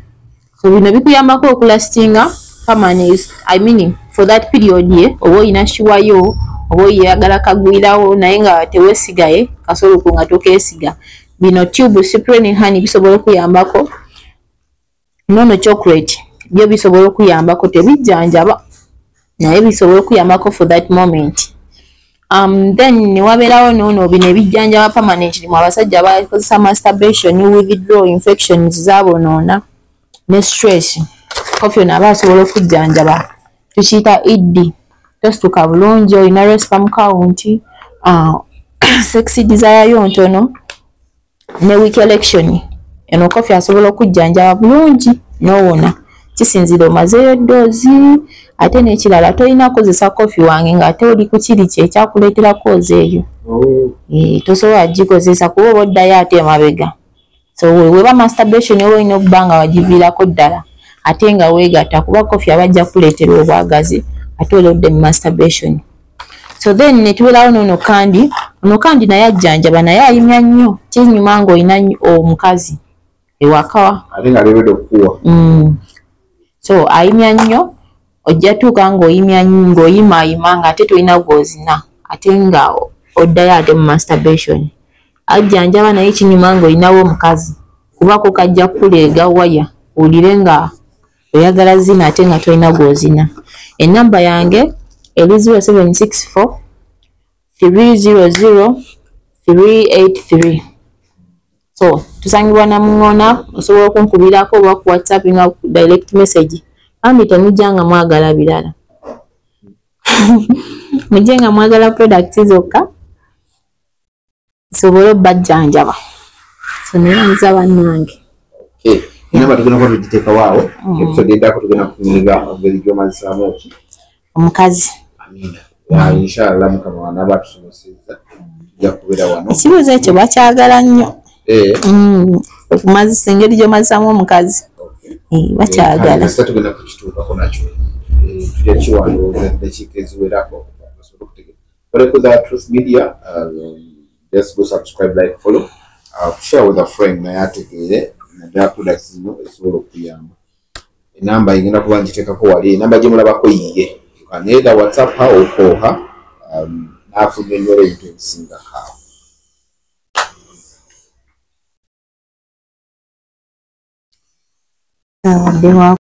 So bino bikuyambako okulastinga permanent, I mean for that period ye oba oyina shiwayo oba oyagala kagwirawo naye nga teweesigaye kasolo ko nga tokeesiga. Bino tube, spray ne honey bisobola okuyambako. Nono chocolate byo bisobola okuyambako, tebijjanjaba naye bisobola okuyambako for that moment. Then newabeerawo noono bino ebijjanjaba permanently mu abasajja abakozesa masturbation, withdraw infections zaabonoona ne stress. Coffee ono aba asobola okujjanjaba, tukiyita ED, tosituka bulungi, olina low sperm count, sex desire yo ntono ne weak erection. Eno coffee asobola okujjanjaba bulungi n'owona, kisinziira omazeeyo ddoozi. Ate n'ekirala, tolina kukozesa coffee wange ng'ate oli ku kiri kye ekyakuleetera koozi eyo. Tosobola gikozesa kuba oba oddayo ate emabega. So weba masturbation oba olina okuba nga wagiviirako ddala ate nga weegatta, kuba coffee aba ajja kuleetera obwagazi ate olodde mu masturbation. So then netubeerawo noono kandi, ono kandi naye ajjanjaba, naye ayimya nnyo, kinyuma ng'olina omukazi ewaka ate nga alebedde okukuwa. So ayimya nnyo, ojja tuuka ng'oyimya ng'oyimaayima ng'ate tolina gw'ozina, ate nga oddayo ate mu masturbation. Ajjanjaba naye kinyuma ng'olinawo omukazi, kuba ko kajja kukuleega waya owulire nga oyagala zina ate nga tolina gw'ozina. Enamba yange eri 0764 300 383. So tusangibwa Namuŋŋoona, osobola okunkubirako oba ku WhatsApp nga direct message. Bambi temujja nga mwagala birala, mujje nga mwagala products zokka nsobole obbajjanjaba. So neeyanza bannange. Enamba tugenda kuba tugiteekawo awo. Episode eddako tugenda kutunuulira engeri gy'omazisaamu ki omukazi. Amina. Inshallah Mukama wanaaba atusobosezza tujja kubeera wano. Ekibuuzo ekyo bakyagala nnyo. Okumazisa, engeri gy'omazisaamu omukazi. Bakyagala. Kasita tugenda kukituukako nakyo, tujja kiwandooza eddakiika eziwerako basobole okutegeera. Bale ku The Truth Media, just go subscribe, like, follow, share with a friend naye ategeere naddala products zino ezisobola okuyamba. Enamba egenda kuba ngiteekako wali, enamba gye mulabako yiye. You can either WhatsApp her or call her, n'akunnyonnyola ebintu ebisingako awo. Abadde wa